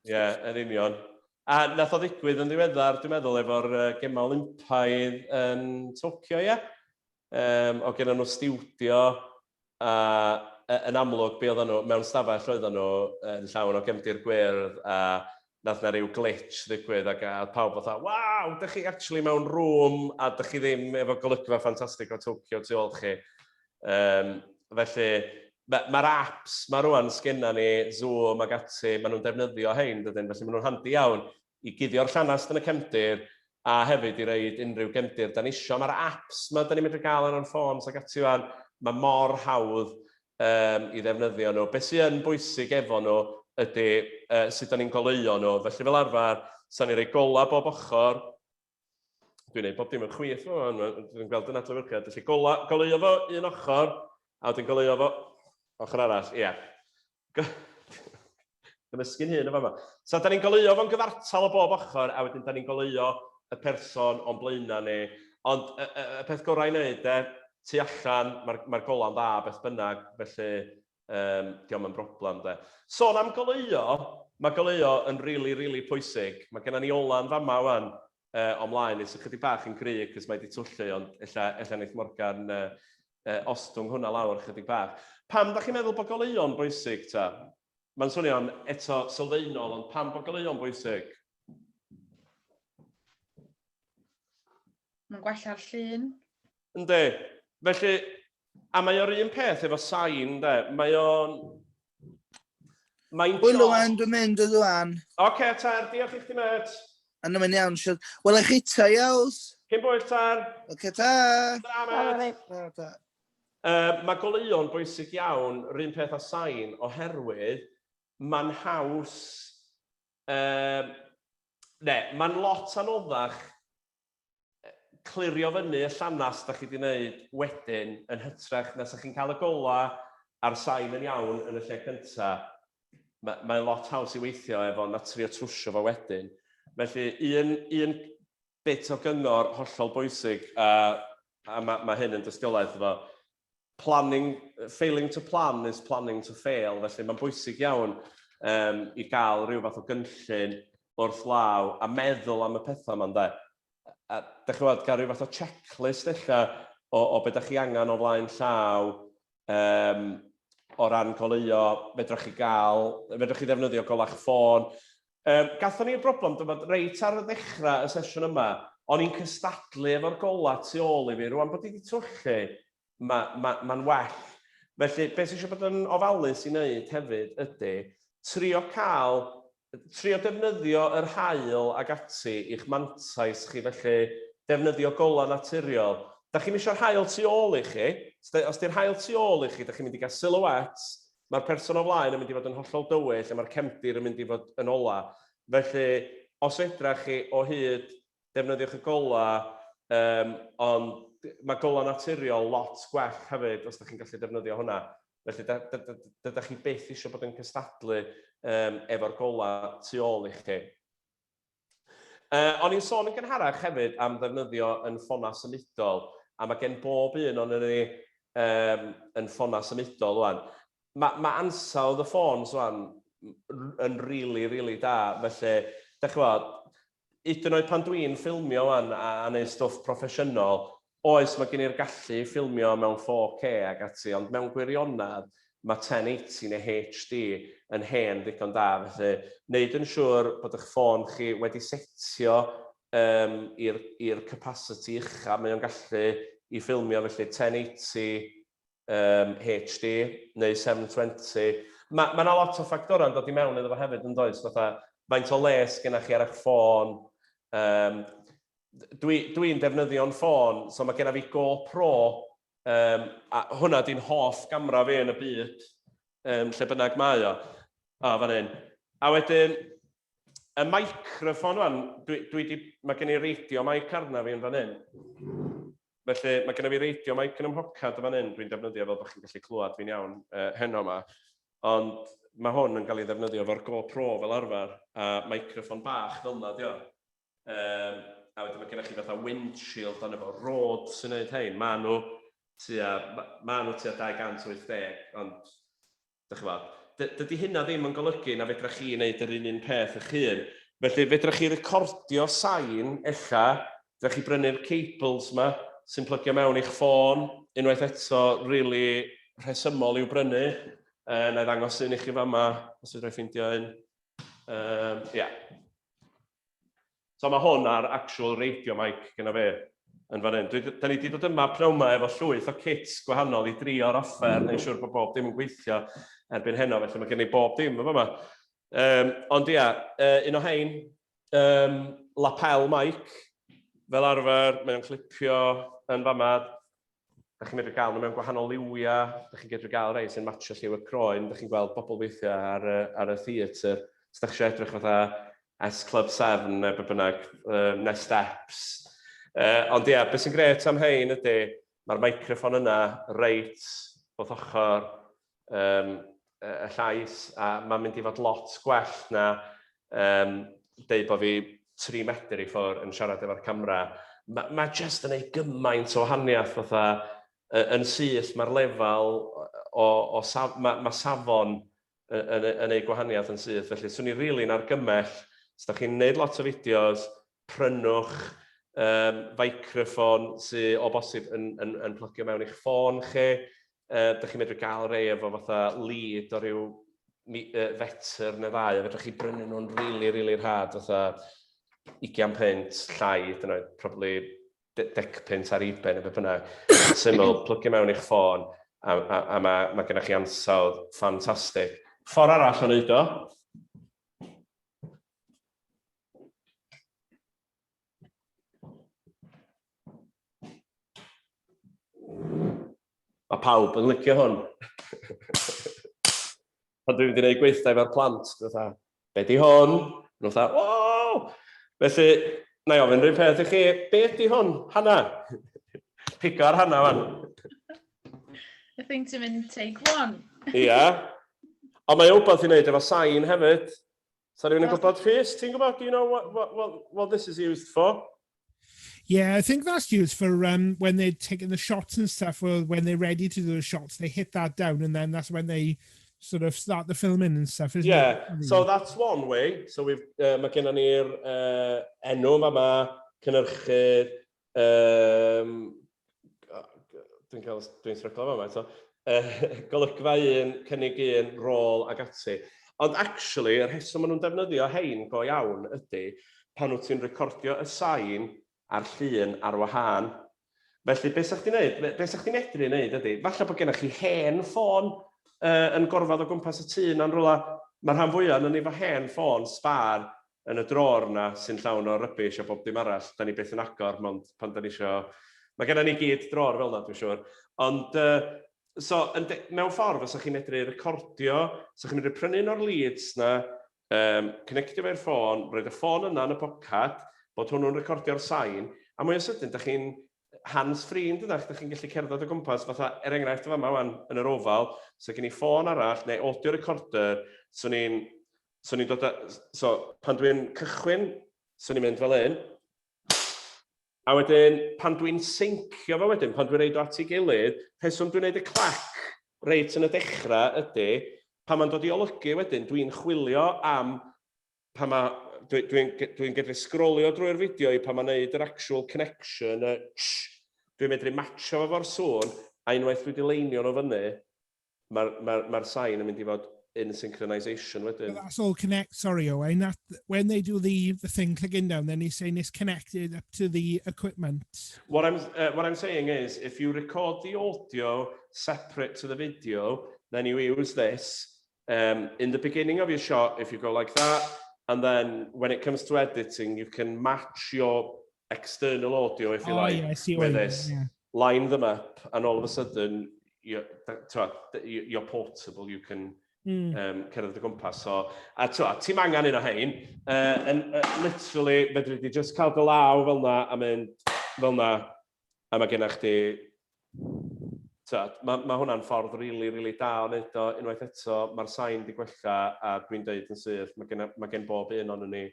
Speaker 2: Ie, yeah, yn union. A nath o ddigwydd yn ddiweddar, dwi'n meddwl, efo'r uh, gemau Olympaidd yn Tokyo, ie? Yeah? Um, o gen nhw stiwdio, a yn amlwg, be oedden nhw, mewn stafell oedden nhw yn llawn o gefndir gwyrdd, a nath na ryw glitch ddigwydd ac a pawb fatha, waw, dych chi actually mewn rŵm a dych chi ddim efo golygfa ffantastig o Tokyo tu ôl chi. Um, felly, mae'r ma apps mae rwan sgenna ni, Zoom ac ati, maen nhw'n defnyddio hein, dydyn, felly maen nhw'n handi iawn i guddio'r llanast yn y cefndir a hefyd i reid unrhyw gefndir da ni isio. Mae'r apps ma da ni'n medru gael ar o'n ffôns ac ati wan, mae mor hawdd um, i ddefnyddio nhw. Be sy'n yn bwysig efo nhw ydy uh, sut da ni'n goleuo nhw. Felly fel arfer, sa'n ni rei gola bob ochr. Dwi'n gwneud bob dim yn chwith, dwi'n gweld yn adlewyrchiad. Felly gola, goleuo fo un ochr, a wedyn goleuo fo ochr arall. Ie. Yeah. Gymysgu'n hun yn fama. So, da ni'n goleuo fo'n gyfartal o bob ochr, a wedyn da ni'n goleuo y person o'n blaenau ni. Ond y, y, y peth gorau i wneud, de, tu allan, mae'r mae golau'n dda beth bynnag, felly um, diolch yn broblem, de. Sôn am goleuo, mae goleuo yn rili, really, rili really pwysig. Mae gennym ni ola'n fama wan uh, o mlaen, is ychydig bach yn gry, cos mae wedi twllu, ond ella, ella wneith Morgan uh, uh, ostwng hwnna lawr chydig bach. Pam da chi'n meddwl bod goleuo'n bwysig, ta? Mae'n swnio'n eto sylfaenol, ond pam bod goleuo'n bwysig?
Speaker 5: Mae'n gwella'r llun.
Speaker 2: Yndi. Felly, a mae o'r un peth efo sain, de. Mae o'n... Mae'n
Speaker 3: Hwyl rwan, dwi'n mynd y rwan.
Speaker 2: Oce, okay, Ter, diolch i chdi, met.
Speaker 3: A nhw'n mynd iawn, siwr. Wel, eich eto, iaws.
Speaker 2: Cyn bwyll, Ter.
Speaker 3: Oce, okay, ta.
Speaker 2: Ta, met.
Speaker 3: Ta, ta.
Speaker 2: Uh, mae goleuo'n bwysig iawn, yr un peth â sain, oherwydd mae'n haws... Uh, ne, mae'n lot anoddach clirio fyny y llanast da chi wedi wneud wedyn yn hytrach na sa chi'n cael y gola a'r sain yn iawn yn y lle cynta. Mae'n mae lot haws i weithio efo na trio trwsio fo wedyn. Felly, un, un bit o gyngor hollol bwysig, a, a mae, mae hyn yn dystiolaeth efo, planning, failing to plan is planning to fail, felly mae'n bwysig iawn um, i gael rhyw fath o gynllun wrth law a meddwl am y pethau yma, ynde. A dych chi'n gwybod, gael rhyw fath o checklist ella o, o beth ydych chi angen o flaen llaw um, o ran goleuo, fedrwch chi gael, fedrwch chi ddefnyddio golach ffôn. Um, gathon ni'r broblem, dyma reit ar y ddechrau y sesiwn yma, o'n i'n cystadlu efo'r golau tu ôl i fi. Rwan bod i wedi twyllu, mae'n ma, ma, ma well. Felly, beth sy'n eisiau bod yn ofalus i wneud hefyd ydy trio cael, trio defnyddio yr haul ag ati i'ch mantais chi, felly defnyddio golau naturiol. Da chi'n eisiau'r haul tu ôl i chi, os di'r haul tu ôl i chi, da chi'n mynd i gael silhouettes, mae'r person o flaen yn mynd i fod yn hollol dywyll a mae'r cefndir yn mynd i fod yn ola. Felly, os fedrach chi o hyd defnyddiwch y golau, um, ond mae golau naturiol lot gwell hefyd os ydych chi'n gallu defnyddio hwnna. Felly, dydych chi byth eisiau bod yn cystadlu um, efo'r golau tu ôl i chi. Uh, o'n i'n sôn yn gynharach hefyd am ddefnyddio yn ffonau symudol, a mae gen bob un o'n ni um, yn ffonau symudol wan. Mae, mae ansawdd y ffôns wan yn rili, rili da. Felly, da chi'n gwybod, hyd yn oed pan dwi'n ffilmio wan a, a neud stwff proffesiynol, oes, mae gen i'r gallu i ffilmio mewn 4K ac ati, ond mewn gwirionedd, mae 1080 neu HD yn hen ddigon da. Felly, wneud yn siŵr bod eich ffôn chi wedi setio um, i'r capacity ucha mae o'n gallu i ffilmio, felly 1080 um, HD neu 720. Mae ma 'na lot o ffactorau yn dod i mewn iddo fo hefyd yn does, fatha faint o les gennych chi ar eich ffôn. Um, Dwi'n dwi, defnyddio'n ffôn, so mae genna fi GoPro, um, a hwnna di'n hoff gamra fi yn y byd, um, lle bynnag mae o. O, fan hyn. A wedyn, y microffon wan, dwi, dwi di, mae gen i radio mic arna fi yn fan hyn. Felly, mae genna fi radio mic yn 'y mhocad yn fan hyn, dwi'n defnyddio fel bod chi'n gallu clywed fi'n iawn uh, heno yma. Ond mae hwn yn cael ei ddefnyddio efo'r GoPro fel arfer, a microffon bach fel yna, dio. Um, a wedyn mae gennych chi fatha windshield arno fo, Rode sy'n neud hein, maen nhw tua, ma nhw tua 280, ond Dach ch'mod, dydy hynna ddim yn golygu na fedra chi wneud yr un un peth eich hun. Felly, fedra chi recordio sain, ella, fedra chi brynu'r cables 'ma sy'n plygio mewn i'ch ffôn, unwaith eto, rili rhesymol i'w brynu. Uh, na i ddangos un i chi fama, os fedra i ffeindio un. Um, yeah. So mae hwn ar actual radio mic gyda fe yn fan hyn. Dwi, da ni wedi dod yma pnawn yma efo llwyth o kits gwahanol i drio'r offer, neu siŵr bod bob dim yn gweithio erbyn heno, felly mae gen i bob dim yn fama. Um, ond ia, uh, un o hein, um, lapel mic, fel arfer, mae o'n clipio yn fama. Da chi'n medru gael nhw mewn gwahanol liwiau, da chi'n medru gael rhai sy'n matcho lliw y croen, da chi'n gweld bobl weithiau ar, ar y theatr, os da chi eisiau edrych fatha S Club 7 neu be bynnag, neu Steps. Ond ia, beth sy'n gret am hein ydy, mae'r microffon yna reit wrth ochr um, y llais, a mae'n mynd i fod lot gwell na um, deud bod fi 3 medr i ffwrdd yn siarad efo'r camera. Mae ma just yn ei gymaint o wahaniaeth fatha yn syth, mae'r lefel o, o saf, mae, ma safon yn, yn, yn ei gwahaniaeth yn syth. Felly, swn i rili'n argymell, os da chi'n neud lot o fideos, prynwch um, feicroffon sy o bosib yn, yn, yn plygio mewn i'ch ffôn chi. Uh, da chi'n medru gael rei efo fatha lead o ryw uh, fetr neu ddau, a fedrwch chi brynu nhw'n rili, really, rili really rhad, fatha 20 punt llai, hyd yn oed, probably 10 punt ar eBay neu beth bynnag. Syml, plygio mewn i'ch ffôn, a, a, a mae, mae gennych chi ansawdd ffantastig. Ffordd arall o wneud o, Mae pawb yn licio hwn. Pan dwi'n mynd i wneud gweithdai efo'r plant, dwi'n fatha, be di hwn? Nhw'n fatha, wow! Felly, na i ofyn rhywun peth i chi, be di hwn? Hanna? Pigo ar Hanna fan.
Speaker 5: I think ti'n mynd take one.
Speaker 2: Ia. Ond mae wbeth i wneud efo sain hefyd. Sa rhywun yn gwybod, Rhys, ti'n gwybod, do you know what, what, what, what this is used for?
Speaker 4: Yeah, I think that's used for um, when they're taking the shots and stuff, or when they're ready to do the shots, they hit that down and then that's when they sort of start the filming and stuff, isn't
Speaker 2: yeah, it? so that's one way. So we've, uh, mae gennym ni'r uh, enw yma, cynhyrchydd, um, dwi'n cael, dwi'n stryglo fama eto, uh, golygfa un, cynnig un, rôl ac ati. Ond actually, y rheswm maen nhw'n defnyddio hein go iawn ydy pan wyt ti'n recordio y sain a'r llun ar wahân. Felly, beth sa'ch chdi'n neud? Be sa'ch chdi'n medru neud ydy, falle bod gennych chi hen ffôn uh, yn gorfod o gwmpas y tŷ na'n rhywle. Mae'r rhan fwyaf yn ni efo hen ffôn sbar yn y drôr 'na sy'n llawn o rybish a bob dim arall, da ni byth yn agor, mond pan da ni isio... Mae genna ni gyd drôr fel 'na, dwi'n siŵr. Ond, uh, so, yn de, mewn ffordd, fysa chi'n medru recordio, fysa chi'n medru prynu un o'r leads 'na, um, connectio fe i'r ffôn, roed y ffôn yna yn y pocad, bod hwnnw'n recordio'r sain, a mwy o sydyn, da chi'n hands-free yn dydach, da chi'n gallu cerdded o gwmpas, fatha, er enghraifft, fama wan, yn yr ofal, so gen i ffôn arall, neu audio recorder, so ni'n So ni'n dod â... So pan dwi'n cychwyn, so ni'n mynd fel hyn. A wedyn, pan dwi'n syncio fo wedyn, pan dwi'n reid o at ei gilydd, rheswm dwi'n neud y clac reit yn y dechrau ydy, Pan mae'n dod i olygu wedyn, dwi'n chwilio am pan mae, dwi'n dwi, dwi, dwi gallu sgrolio drwy'r fideo i pan mae'n neud yr actual connection, y tsh, dwi'n medru matcho efo'r sŵn, a unwaith dwi wedi leinio nhw fyny, mae'r ma, ma sain yn mynd i fod in synchronisation wedyn.
Speaker 4: But that's all connect, sorry Owain, that, when they do the, the thing clicking down, then he's saying it's connected up to the equipment.
Speaker 2: What I'm, what I'm saying is, if you record the audio separate to the video, then you use this. In the beginning of your shot, if you go like that, and then when it comes to editing, you can match your external audio, if you
Speaker 4: oh,
Speaker 2: like,
Speaker 4: yeah, I see what
Speaker 2: with
Speaker 4: you mean,
Speaker 2: this.
Speaker 4: yeah.
Speaker 2: Line them up, and all of a sudden, you're, you're portable, you can cerdded o gwmpas. So, a ti'n angen un o hein, and, literally, fedri di just cael dy law fel na a mynd fel na, a mae gennych chdi, mae ma hwnna'n ffordd really, really da o wneud o. Unwaith eto, mae'r sain di gwella, a dwi'n deud yn syth, mae gen, ma gen bob un o'n ni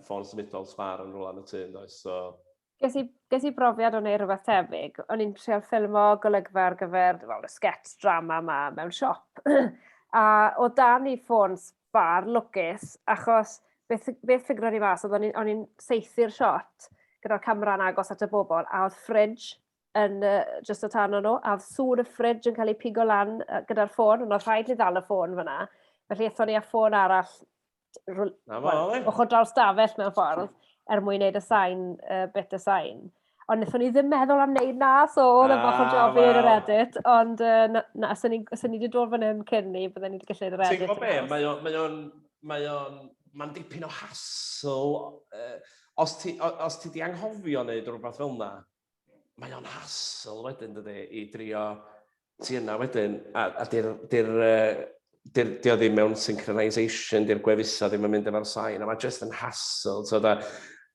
Speaker 2: ffôn symudol sbar yn rhywle yn y tŷ, yn does? So,
Speaker 1: Ges i brofiad o wneud rhywbeth tebyg. O'n i'n treial ffilmo golygfa ar gyfer, wel, y sketch drama yma mewn siop. A o dan i ffôn sbar lwcus, achos beth ffigro ni mas, oedd o'n i'n saethu'r shot gyda'r camera'n agos at y bobl, a oedd fridge yn just o tan o'n nhw, a oedd sŵn y fridge yn cael ei pigo lan gyda'r ffôn, ond oedd rhaid ni ddal y ffôn fyna. Felly aethon ni â ffôn arall
Speaker 2: Na fo,
Speaker 1: well, ochr draws stafell mewn ffordd, er mwyn wneud y sain, bit y sain. Ond wnaethon ni ddim meddwl am wneud na, so oedd e'n bach o job i yn yr edit, ond na, na, sen ni, sen ni wedi dod fan hyn cyn ni, bydden ni wedi gallu neud yr
Speaker 2: Ti'n
Speaker 1: edit.
Speaker 2: gwybod be, mae o'n, mae o'n, mae o'n, mae'n dipyn o hassle. Os ti, os ti di anghofio wneud rhywbeth fel yna, mae o'n hassle wedyn, dydy, i drio ti yna wedyn, a di'r, di'r, di'r, di o ddim mewn synchronisation, di'r gwefusa ddim yn mynd efo'r sain, a mae just yn hassle. So, da,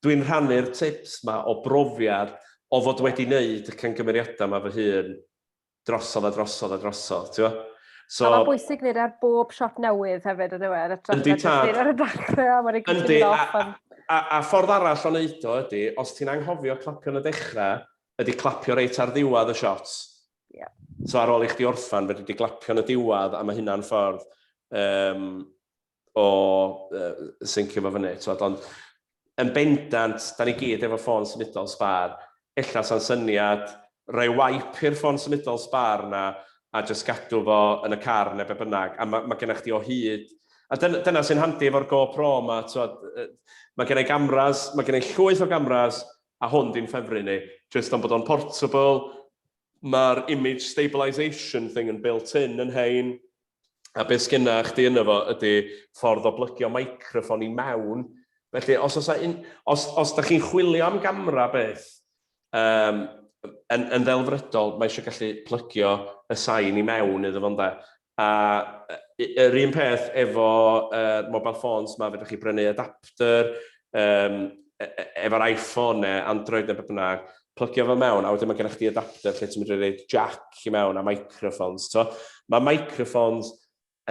Speaker 2: dwi'n rhannu'r tips ma o brofiad o fod wedi wneud y cangymeriadau ma fy hun drosodd a drosodd a drosodd, ti'n gwbod? So,
Speaker 1: a mae'n bwysig wneud ar bob shot newydd hefyd, yn yw e? Yn hytrach
Speaker 2: Yndi,
Speaker 1: na jyst
Speaker 2: tad.
Speaker 1: neud ar y dechrau, a mae'n
Speaker 2: Yndi,
Speaker 1: off
Speaker 2: a ffordd arall o wneud o ydy, os ti'n anghofio clapio yn y dechrau, ydy clapio reit ar ddiwedd y shots. So ar ôl i chdi orffan, fedri di glapio yn y diwedd, a mae hynna'n ffordd o syncio fo fyny. T'wod, ond yn bendant, da ni gyd efo ffôn symudol sbar, ella sa'n syniad rhoi wipe i'r ffôn symudol sbar na a just gadw fo yn y car neu be bynnag, a mae ma gennych chdi o hyd. A dyna sy'n handi efo'r GoPro yma, t'wod, mae gen i gamras, mae gen i llwyth o gamras, a hwn di'n ffefryn ni, just am bod o'n portable, mae'r image stabilisation thing yn built in yn hein, a beth sgynna chdi yno fo ydy ffordd o blygio microffon i mewn. Felly, os, oes un, os, os da chi'n chwilio am gamra beth, yn ddelfrydol, mae eisiau gallu plygio y sain i mewn iddo fo, ynde. A yr un peth efo mobile phones ma, fedrwch chi brynu adapter, efo'r iPhone neu Android neu beth bynnag, plygio fo mewn, a wedyn mae gennych chdi adapter lle ti'n medru roid jack i mewn a microphones. To. Mae microphones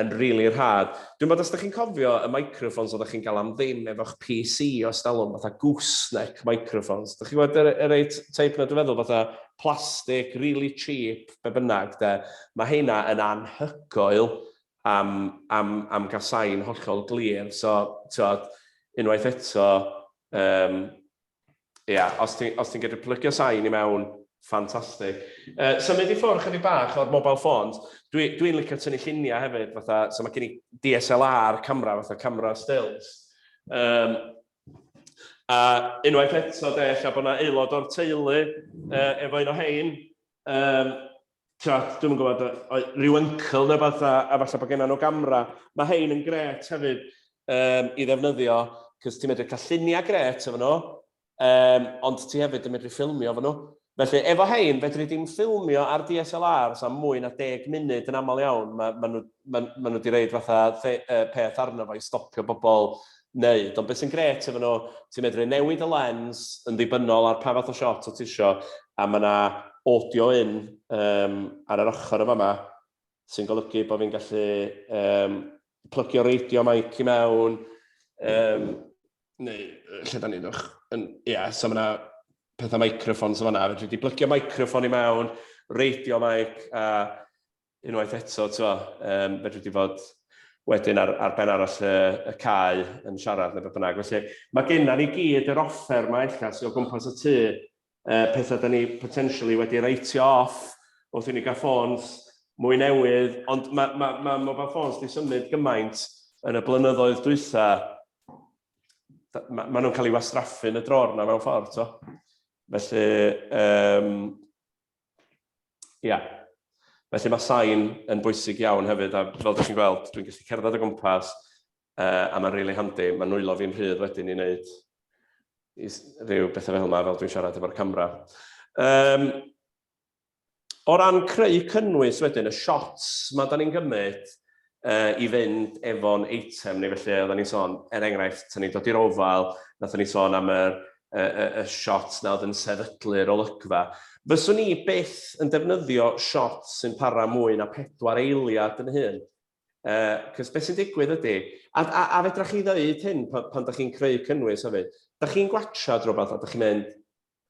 Speaker 2: yn rili really rhad. Dwi'n meddwl os ydych chi'n cofio y microphones oeddech chi'n cael am ddim efo'ch PC o stalwm, fatha gooseneck microphones. Ydych chi'n gwybod y reit teip na, dwi'n meddwl, fatha plastic, really cheap, be bynnag, de. Mae heina yn anhygoel am gael sain hollol glir. So, t'wod, unwaith eto, ia, os ti'n os ti gallu plygio sain i mewn, ffantastig. Symud i ffwrdd chydig bach o'r mobile phones, dwi'n dwi licio tynnu lluniau hefyd, fatha, so mae gen i DSLR camera, fatha camera stills. A unwaith eto, de, ella bod yna aelod o'r teulu efo un o hein, dwi'm yn gwybod, rhyw uncle neu beth, a falle bod genna nhw gamra. Mae hein yn gret hefyd i ddefnyddio, cos ti'n medru cael lluniau gret efo nhw, ond ti hefyd yn medru ffilmio efo nhw. Felly, efo hein, fedri di'm ffilmio ar DSLR am mwy na 10 munud yn aml iawn. Mae ma nhw, ma, ma nhw wedi roid fatha peth arno fo i stopio bobl wneud. Ond beth sy'n gret efo nhw, ti'n medru newid y lens yn ddibynnol ar pa fath o shot o ti isio, a mae yna audio in ar yr ochr yma, sy'n golygu bod fi'n gallu plygio radio mic i mewn, neu lle da ni'n ddwch? Ia, so mae yna pethau microphones yma, fedri di plygio microphone i mewn, radio mic, a unwaith eto, t'mo', fedri di fod wedyn ar, ar ben arall y, y cae yn siarad neu beth bynnag. Felly mae genna ni gyd yr offer yma ella sydd o gwmpas y tŷ, pethau da ni potentially wedi writeio off wrth i ni gael ffôns mwy newydd, ond mae ma, ma mobile phones di symud gymaint yn y blynyddoedd dwytha, ma, ma nhw'n cael ei wastraffu yn y dror na mewn ffordd, to. Felly, ia. Felly mae sain yn bwysig iawn hefyd, a fel ydych chi'n gweld, dwi'n gallu cerdded o gwmpas, a mae'n rili really handi, mae nwylo fi'n rhydd wedyn i wneud i rhyw bethau fel yma, fel dwi'n siarad efo'r camera. O ran creu cynnwys wedyn, y shots ma da ni'n gymryd i fynd efo'n eitem ni, felly oedden ni'n sôn, er enghraifft, tan ni'n dod i'r Oval, nathon ni sôn am yr, y, y, y shot na oedd yn sefydlu'r olygfa. Fyswn i byth yn defnyddio shot sy'n para mwy na 4 eiliad yn hun. Cos beth sy'n digwydd ydy, a, a, a fedra chi ddeud hyn pan, pan da chi'n creu cynnwys hefyd, da chi'n gwachad rhywbeth a da chi'n mynd,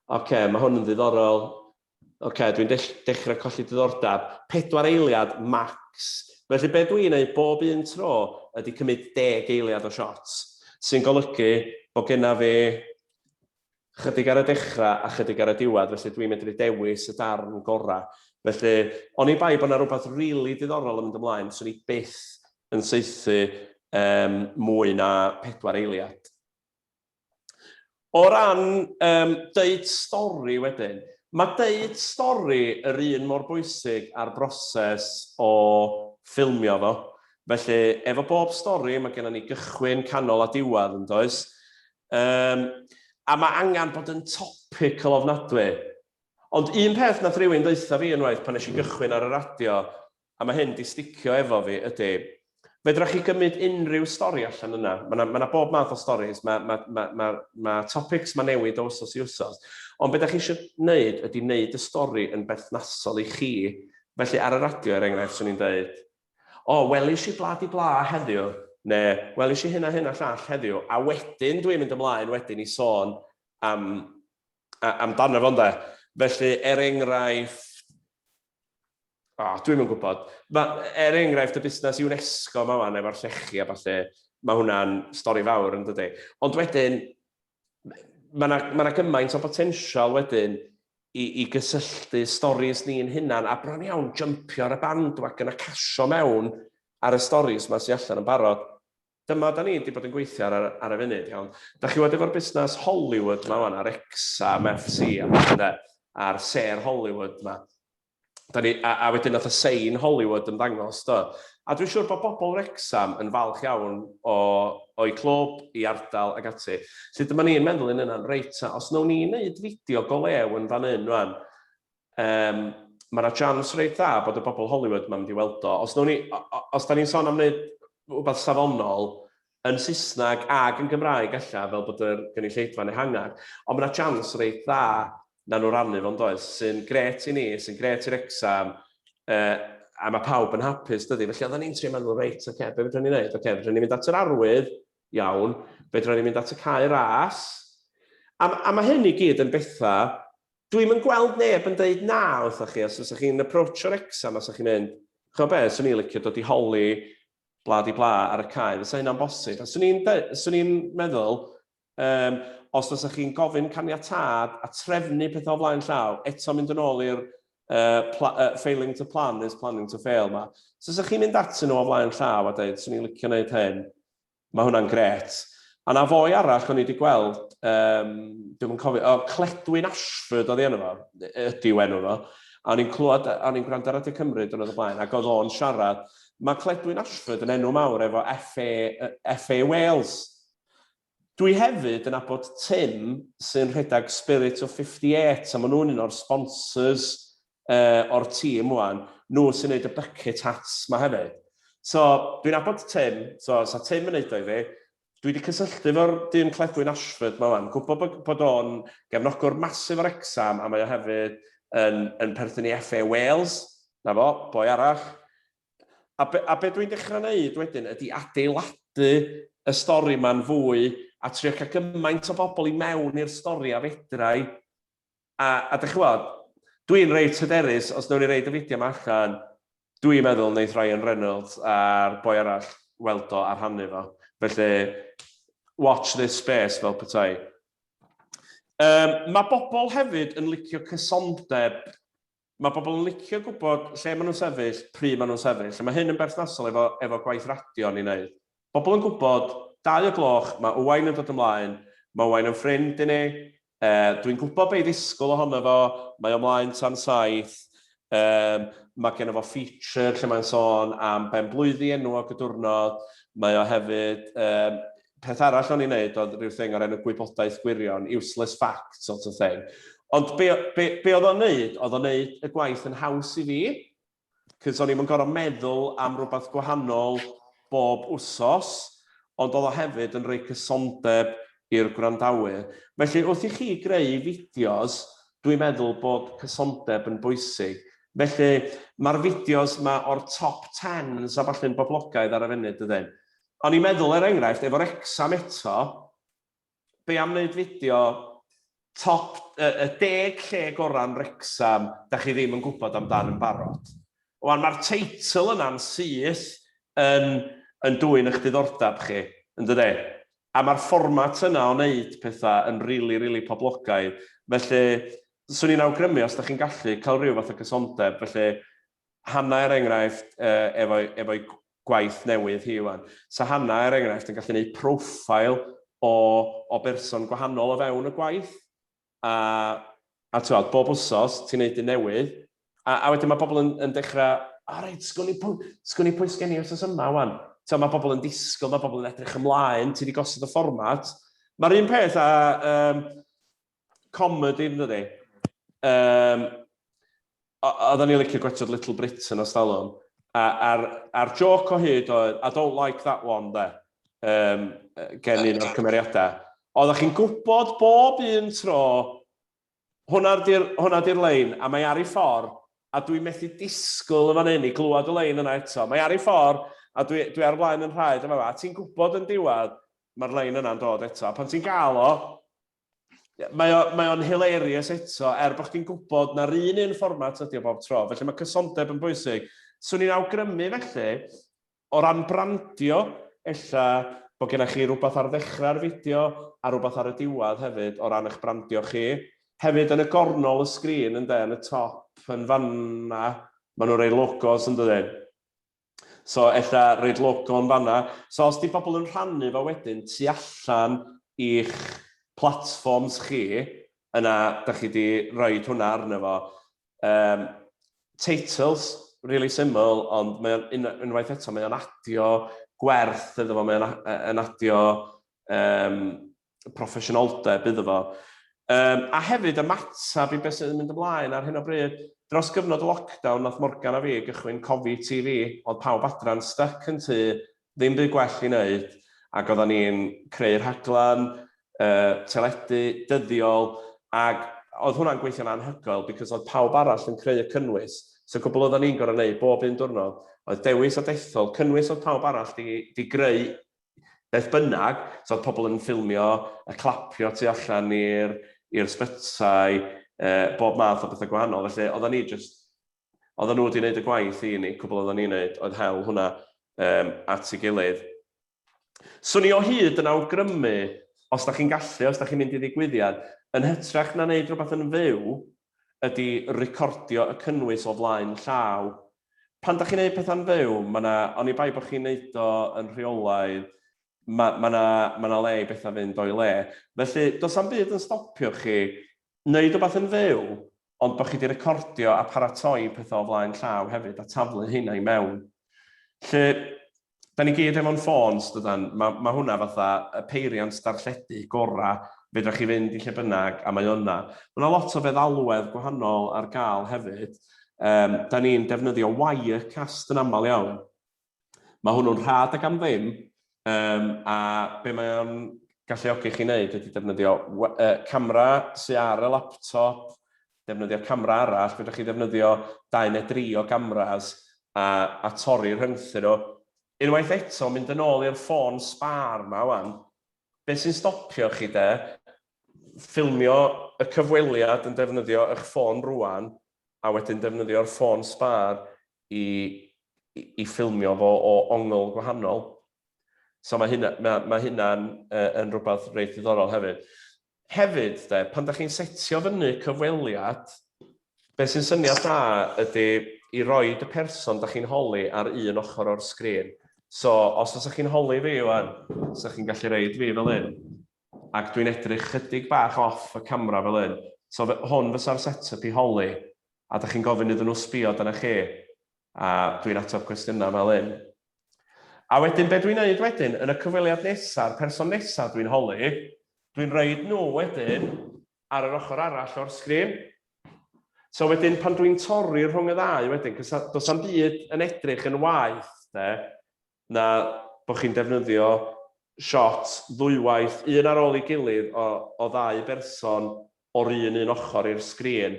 Speaker 2: oce, okay, mae hwn yn ddiddorol, oce, okay, dwi'n dechrau colli diddordeb, 4 eiliad max. Felly be dwi'n neud bob un tro ydy cymryd 10 eiliad o shots, sy'n golygu bod genna fi chydig ar y dechrau a chydig ar y diwedd, felly dwi'n medru dewis y darn gorau. Felly, oni bai bod yna rhywbeth rili really diddorol yn mynd ymlaen, swn i byth yn saethu mwy na 4 eiliad. O ran deud stori wedyn, mae deud stori yr un mor bwysig â'r broses o ffilmio fo. Felly, efo bob stori, mae gennym ni gychwyn, canol a diwedd, yn does? A mae angen bod yn topical ofnadwy. Ond un peth nath rhywun ddeutha fi unwaith pan nes i gychwyn ar y radio, a mae hyn di sticio efo fi, ydy, fedrwch chi gymryd unrhyw stori allan yna. Mae yna, ma bob math o storis, mae ma, ma, ma, ma topics ma newid o wsos i wsos. Ond beth ydych chi eisiau gwneud ydy wneud y stori yn berthnasol i chi. Felly ar y radio, er enghraifft, swn i'n dweud, o, welis i bla di bla heddiw, neu welis i hyn a hyn a llall heddiw, a wedyn dwi'n mynd ymlaen wedyn i sôn am, amdano fo, ynde. Felly, er enghraifft, o, dwi'm yn gwybod. Ma, er enghraifft, y busnes UNESCO yma wan efo'r llechi a ballu, mae hwnna'n stori fawr, yn dydi? Ond wedyn, mae yna ma gymaint o potensial wedyn i, i gysylltu storis ni'n hunan a bron iawn jympio ar y bandwagon a casio mewn ar y storis ma sy allan yn barod. Dyma da ni wedi bod yn gweithio ar, ar y funud, iawn. Da chi wedi efo'r busnes Hollywood ma wan, a'r Wrexham FC a falle de, a'r sêr Hollywood ma. Da ni, a, a wedyn nath y sein Hollywood ymddangos, do. A dwi'n siŵr bod bobl Wrexham yn falch iawn o, o'i clwb, i ardal ac ati. Felly dyma ni'n meddwl yn yna'n reit, os nawn ni wneud fideo go lew yn fan hyn rwan, mae yna chance reit dda bod y bobl Hollywood ma'n mynd i weld o. Os, nawn ni, os da ni'n sôn am wneud rhywbeth safonol yn Saesneg ac yn Gymraeg ella, fel bod yr gynulleidfa'n ehangach, ond mae yna chance reit dda na nhw rannu fo'n does, sy'n grêt i ni, sy'n grêt i Wrecsam, a mae pawb yn hapus, dydy. Felly oedden ni'n trio meddwl, reit, oce, okay, be fedrwn ni wneud? Oce, okay, fedrwn ni mynd at yr arwydd, iawn, fedrwn ni mynd at y cae ras. A, a mae hyn i gyd yn bethau, dwi'm yn gweld neb yn deud na wrthoch chi, os ydych chi'n approach o'r Wrecsam, os ydych chi'n mynd, ch'mo be, swn i'n licio dod i holi bla di bla ar y cae, fysa hynna'n bosib. A swn i'n swn i'n meddwl, os fysa chi'n gofyn caniatâd a trefnu pethau o flaen llaw, eto mynd yn ôl i'r failing to plan is planning to fail ma. So os chi'n mynd atyn nhw o flaen llaw a dweud, swn i'n licio gwneud hyn, mae hwnna'n grêt. A na foi arall o'n i wedi gweld, dwi'm yn cofio, o, Cledwyn Ashford oedd ei enw fo, ydyw enw fo. A o'n i'n clywed, o'n i'n gwrando ar Radio Cymru diwrnod o blaen, ac oedd o'n siarad. Mae Cledwyn Ashford yn enw mawr efo FA, FA Wales. Dwi hefyd yn nabod Tim sy'n rhedeg Spirit of 58, a maen nhw'n un o'r sponsors o'r tîm wan, nhw sy'n neud y bucket hats ma hefyd. So, dwi'n nabod Tim, so sa Tim yn neud o i fi. Dwi wedi cysylltu efo'r dyn Cledwyn Ashford ma wan, gwybod bod, bod o'n gefnogwr masif o'r Wrecsam, a mae o hefyd yn, yn perthyn i FA Wales, na fo, boi arall. A be, a be dwi'n dechrau neud wedyn ydy adeiladu y stori ma'n fwy a trio cael gymaint o bobl i mewn i'r stori a fedrai. A, a dych chi'n gwybod, dwi'n reit hyderus, os wnawn ni roid y fideo yma allan, Dwi'n meddwl wneith Ryan Reynolds a'r boi arall weld o a rhannu fo. Felly, watch this space fel petai. Mae bobl hefyd yn licio cysondeb. Mae bobl yn licio gwybod lle maen nhw'n sefyll, pryd maen nhw'n sefyll. A mae hyn yn berthnasol efo, efo gwaith radio ni'n neud. Bobl yn gwybod, 2 o gloch, mae Owain yn dod ymlaen, mae Owain yn ffrind i ni, dwi'n gwybod be i ddisgwyl ohono fo, mae o mlaen tan 7, mae gen fo feature lle mae'n sôn am ben blwyddi enwog y diwrnod, mae o hefyd, peth arall o'n i'n neud oedd rhyw thing o'r enw gwybodaeth gwirion, useless fact sort of thing. Ond be oedd o'n neud, oedd o'n neud y gwaith yn haws i fi, cos o'n i'm yn gorfod meddwl am rhywbeth gwahanol bob wsos, ond oedd o hefyd yn rhoi cysondeb i'r gwrandawyr. Felly, wrth i chi greu fideos, dwi'n meddwl bod cysondeb yn bwysig. Felly, mae'r fideos ma o'r top 10s a falle'n boblogaidd ar y funud, dydyn? O'n i'n meddwl, er enghraifft, efo'r exam eto, be am wneud fideo top y 10 lle gorau'n Wrecsam da chi ddim yn gwybod amdan yn barod? Wan, mae'r teitl yna'n syth yn dwyn eich diddordeb chi, yn dydi? A mae'r fformat yna o wneud pethau yn really, really poblogaidd. Felly, swn i'n awgrymu os da chi'n gallu cael rhyw fath o gysondeb. Felly, Hannah, er enghraifft, efo gwaith newydd hi wan. So Hannah, er enghraifft, yn gallu gwneud profile o berson gwahanol o fewn y gwaith. A ti'n bob wsos, ti'n neud un newydd. A wedyn mae bobl yn dechrau, "O reit, sgwn i pwy sgen i wsos yma wan?" Ti'n mae bobl yn disgwyl, mae bobl yn edrych ymlaen, ti wedi gosod y fformat. Mae'r un peth a comedy, yn dydi? Oedden ni'n licio gwatchad Little Britain o stalwm. A'r joke o hyd oedd, "I don't like that one," de, gen un o'r cymeriadau. Oeddech chi'n gwybod bob un tro, hwnna di'r lein, a mae ar ei ffordd, a dwi'n methu disgwyl yn fan hyn i glywed y lein yna eto. Mae ar ei ffordd, a dwi ar blaen yn rhaid yma, a ti'n gwybod yn diwedd, mae'r lein yna'n dod eto. A pan ti'n gael o, mae o'n hilarious eto, er bod chdi'n gwybod na'r un un fformat ydy o bob tro. Felly mae cysondeb yn bwysig. Swn i'n awgrymu felly, o ran brandio, ella bod gennych chi rhywbeth ar ddechrau'r fideo a rhywbeth ar y diwedd hefyd o ran eich brandio chi. Hefyd yn y gornol y sgrin, ynde, yn y top, yn fanna, maen nhw'n rhoi logos, yn dydyn? So ella roid logo yn fanna. So os di bobl yn rhannu fo wedyn tu allan i'ch platforms chi, yna da chi di roed hwnna arno fo. Titles, really syml, ond mae o'n, unwaith eto, mae o'n adio gwerth iddo fo, mae o'n yn adio proffesiynoldeb iddo fo. A hefyd ymateb i beth sydd yn mynd ymlaen ar hyn o bryd. Dros gyfnod y lockdown, nath Morgan a fi gychwyn Cofi TV. Oedd pawb adra'n stuck yn tŷ, ddim byd gwell i wneud, ac oedden ni'n creu rhaglen teledu dyddiol, ac oedd hwnna'n gweithio'n anhygoel, because oedd pawb arall yn creu y cynnwys. So cwbl oedden ni'n gorfod wneud bob un diwrnod oedd dewis a dethol cynnwys oedd pawb arall di greu beth bynnag. So oedd pobl yn ffilmio y clapio tu allan i'r sbytai, bob math o bethau gwahanol. Felly oedden ni just, oedden nhw wedi gwneud y gwaith i ni, cwbl oedden ni'n gwneud oedd hel hwnna at ei gilydd. Swn i o hyd yn awgrymu, os da chi'n gallu, os da chi'n mynd i ddigwyddiad, yn hytrach na wneud rhywbeth yn fyw, ydy recordio y cynnwys o flaen llaw. Pan da chi'n gwneud pethau'n fyw, mae 'na, oni bai bod chi'n neud o yn rheolaidd, mae ma 'na, ma 'na le i bethau fynd o'i le. Felly, does am byd yn stopio chi wneud rhywbeth yn fyw, ond bod chi wedi recordio a paratoi pethau o flaen llaw hefyd a taflu hynna i mewn. Lle, da ni gyd efo'n ffôns, dydan? Mae hwnna fatha y peiriant darlledu gorau, fedrwch chi fynd i lle bynnag a mae yna. Mae yna lot o feddalwedd gwahanol ar gael hefyd. Da ni'n defnyddio Wirecast yn aml iawn. Mae hwnnw'n rhad ac am ddim, a be mae o'n galluogi chi wneud ydy defnyddio camera sydd ar y laptop, defnyddio camera arall, fedrwch chi ddefnyddio dau neu dri o cameras a torri rhyngthyn nhw. Unwaith eto, mynd yn ôl i'r ffôn sbâr ma wan, be sy'n stopio chi de, ffilmio y cyfweliad yn defnyddio eich ffôn rwan, a wedyn defnyddio'r ffôn sbâr i i, i ffilmio fo o ongl gwahanol. So mae hynna, mae, mae hynna'n yn rhywbeth reit ddiddorol hefyd. Hefyd, de, pan da chi'n setio fyny cyfweliad, beth sy'n syniad da ydy i roi y person da chi'n holi ar un ochr o'r sgrin. So, os fysa chi'n holi fi wan, sa chi'n gallu reid fi fel un. Ac dwi'n edrych chydig bach off y camera fel un. So, hwn fysa'r set-up i holi, a da chi'n gofyn iddyn nhw sbio dyna chi. A dwi'n ateb cwestiynau fel un. A wedyn, be dwi'n neud wedyn, yn y cyfweliad nesaf, person nesaf dwi'n holi, dwi'n rhoid nhw wedyn ar yr ochr arall o'r sgrin. So wedyn, pan dwi'n torri rhwng y ddau wedyn, cos does am byd yn edrych yn waeth, de, na bod chi'n defnyddio shot ddwywaith, un ar ôl ei gilydd, o, o ddau berson o'r un un ochr i'r sgrin.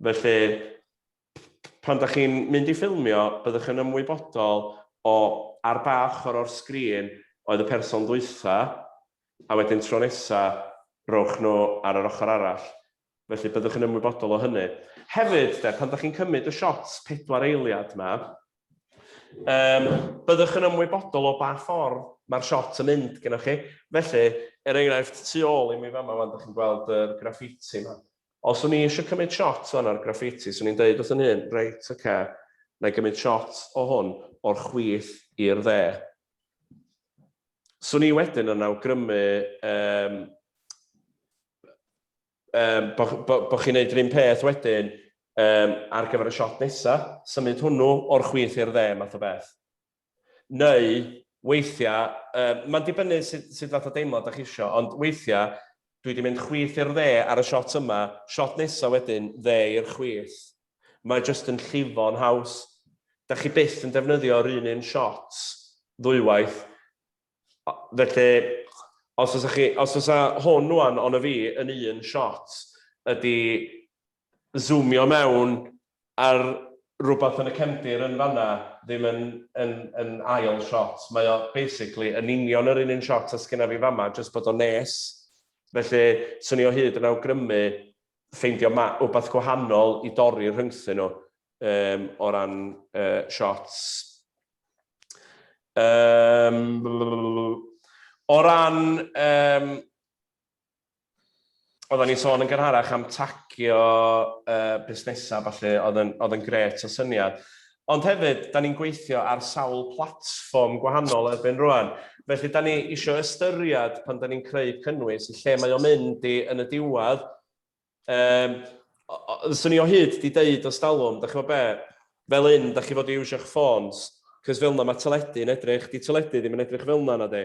Speaker 2: Felly, pan da chi'n mynd i ffilmio, byddwch yn ymwybodol o ar ba ochr o'r sgrin oedd y person ddwytha, a wedyn tro nesa, rhowch nhw ar yr ochr arall. Felly byddwch yn ymwybodol o hynny. Hefyd, de, pan da chi'n cymryd y shots pedwar eiliad yma, byddwch yn ymwybodol o ba ffordd mae'r shot yn mynd gyda chi. Felly, er enghraifft, tu ôl i mi fama, wan, da chi'n gweld yr graffiti yma. Os o'n i eisiau cymryd shot fan o'r graffiti, swn i'n deud wrth yn hun, reit, oce, okay, na i gymryd shot o hwn o'r chwith i'r dde. Swn i wedyn yn awgrymu bo, bo, bo chi'n neud yr un peth wedyn ar gyfer y shot nesaf, symud hwnnw o'r chwith i'r dde, math o beth. Neu, weithiau, mae'n dibynnu sut, sut fath o deimlad da chi isio, ond weithiau, dwi wedi mynd chwith i'r dde ar y shot yma, shot nesaf wedyn, dde i'r chwith. Mae jyst yn llifo'n haws. Da chi byth yn defnyddio'r un un shot ddwywaith. Felly, os oes chi, os oes hwn wan ond y fi yn un shot, ydy zoomio mewn ar rhywbeth yn y cefndir yn fanna ddim yn, yn, yn ail shot. Mae o basically yn union yr un un shot as gyda fi fama, jyst bod o'n nes. Felly, swn i o hyd yn awgrymu ffeindio ma wbeth gwahanol i dorri rhyngthyn nhw o ran shots. O ran oedden ni'n sôn yn gynharach am tagio busnesau falle, oedd yn, oedd yn grêt o syniad. Ond hefyd, da ni'n gweithio ar sawl platfform gwahanol erbyn rwan. Felly, da ni eisiau ystyried pan da ni'n creu cynnwys i lle mae o'n mynd i yn y diwedd. Swn i o hyd di deud os talwm, da chi'n gwybod be, fel un, da chi fod i iwsio'ch ffôns, cos fel 'na mae teledu yn edrych, di teledu ddim yn edrych fel 'na na di.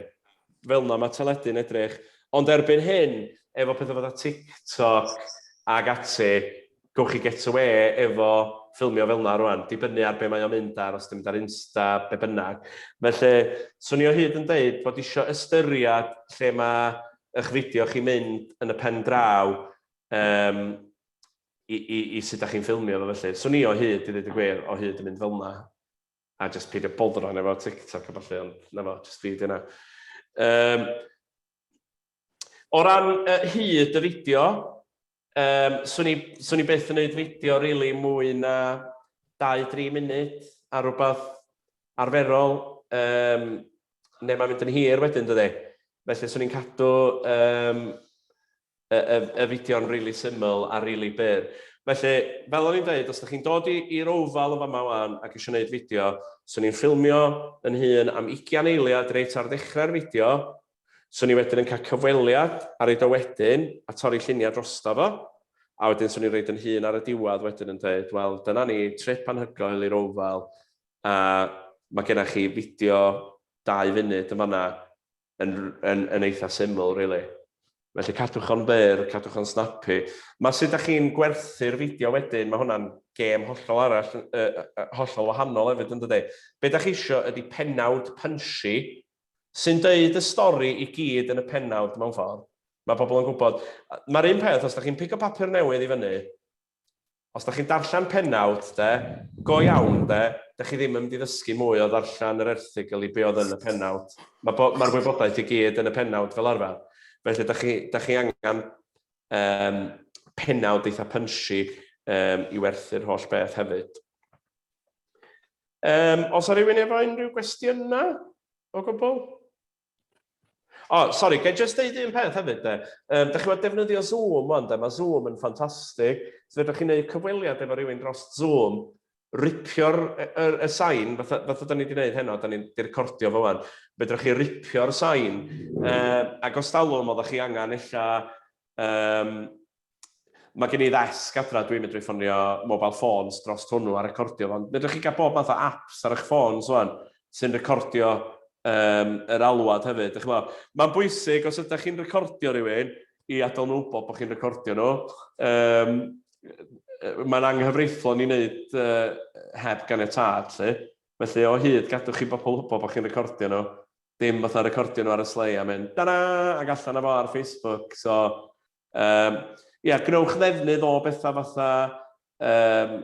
Speaker 2: Fel 'na mae teledu yn edrych. Ond erbyn hyn, efo pethau fatha TikTok ag ati, gewch chi get away efo ffilmio fel 'na rwan, dibynnu ar be mae o'n mynd ar, os 'di mynd ar Insta, be bynnag. Felly, swn i o hyd yn deud bod isio ystyried lle mae eich fideo chi'n mynd yn y pen draw i, i, i sut da chi'n ffilmio fo felly. Swn i o hyd, i ddweud y gwir, o hyd yn mynd fel 'na. A just peidio boddran efo TikTok a falle, ond na fo, just fi di yna. O ran hyd y fideo, swn i, swn i byth yn gwneud fideo really mwy na 2-3 munud ar rhywbeth arferol, neu mae'n mynd yn hir wedyn, dydy. Felly swn i'n cadw y, y, y fideo'n really syml a really byr. Felly, fel o'n i'n dweud, os ydych chi'n dod i'r Oval yn fama wan ac eisiau gwneud fideo, swn i'n ffilmio yn hun am 20 eiliad reit ar ddechrau'r fideo, swn i wedyn yn cael cyfweliad ar ei do wedyn a torri lluniau drosto fo, a wedyn swn i'n rhoid yn hun ar y diwedd wedyn yn dweud, wel, dyna ni, trip anhygoel i'r Oval, a mae gennych chi fideo 2 funud yn fanna yn eitha syml, really. Felly cadwch o'n fyr, cadwch o'n snappy. Mae sut ydych chi'n gwerthu'r fideo wedyn, mae hwnna'n gêm hollol arall, hollol wahanol hefyd, yn dydy. Be ydych chi isio ydy pennawd punchy, sy'n deud y stori i gyd yn y pennawd mewn ffordd. Mae pobl yn gwybod. Mae'r un peth, os ydych chi'n pigo papur newydd i fyny, os da chi'n darllen pennawd, de, go iawn, de, da chi ddim yn mynd i ddysgu mwy o ddarllen yr erthygl i be oedd yn y pennawd. Mae'r ma wybodaeth i gyd yn y pennawd fel arfer. Felly, da chi angen pennawd eitha punchy i werthu'r holl beth hefyd. Um, os a rhywun efo unrhyw gwestiynau o gwbl? O, oh, sori, ga i jyst deud un peth hefyd, de. Um, da chi wedi defnyddio Zoom wan, de. Mae Zoom yn ffantastig. So fedrwch chi wneud cyfweliad efo rhywun dros Zoom, ripio'r y, y, y sain, fatha, fatha da ni wedi gwneud heno, da ni wedi recordio fo wan. Fedrwch chi ripio'r sain, um, ac os talwm oeddech chi angen ella um, Mae gen i ddesg adra, dwi'n medru ffonio mobile phones dros hwnnw a recordio fo. Ond medrwch chi gael bob math o apps ar eich ffôns wan sy'n recordio um, yr alwad hefyd. Dych chi'n Mae'n bwysig os ydych chi'n recordio rhywun i adael nhw wybod bod chi'n recordio nhw. Um, Mae'n anghyfreithlon i wneud uh, heb ganiatâd, lle. Felly o hyd, gadwch chi bobl wybod bod chi'n recordio nhw. Dim fatha recordio nhw ar y slei a mynd, ta-da, ac allan â fo ar Facebook. So, Um, ia, gwnewch ddefnydd o bethau fatha um,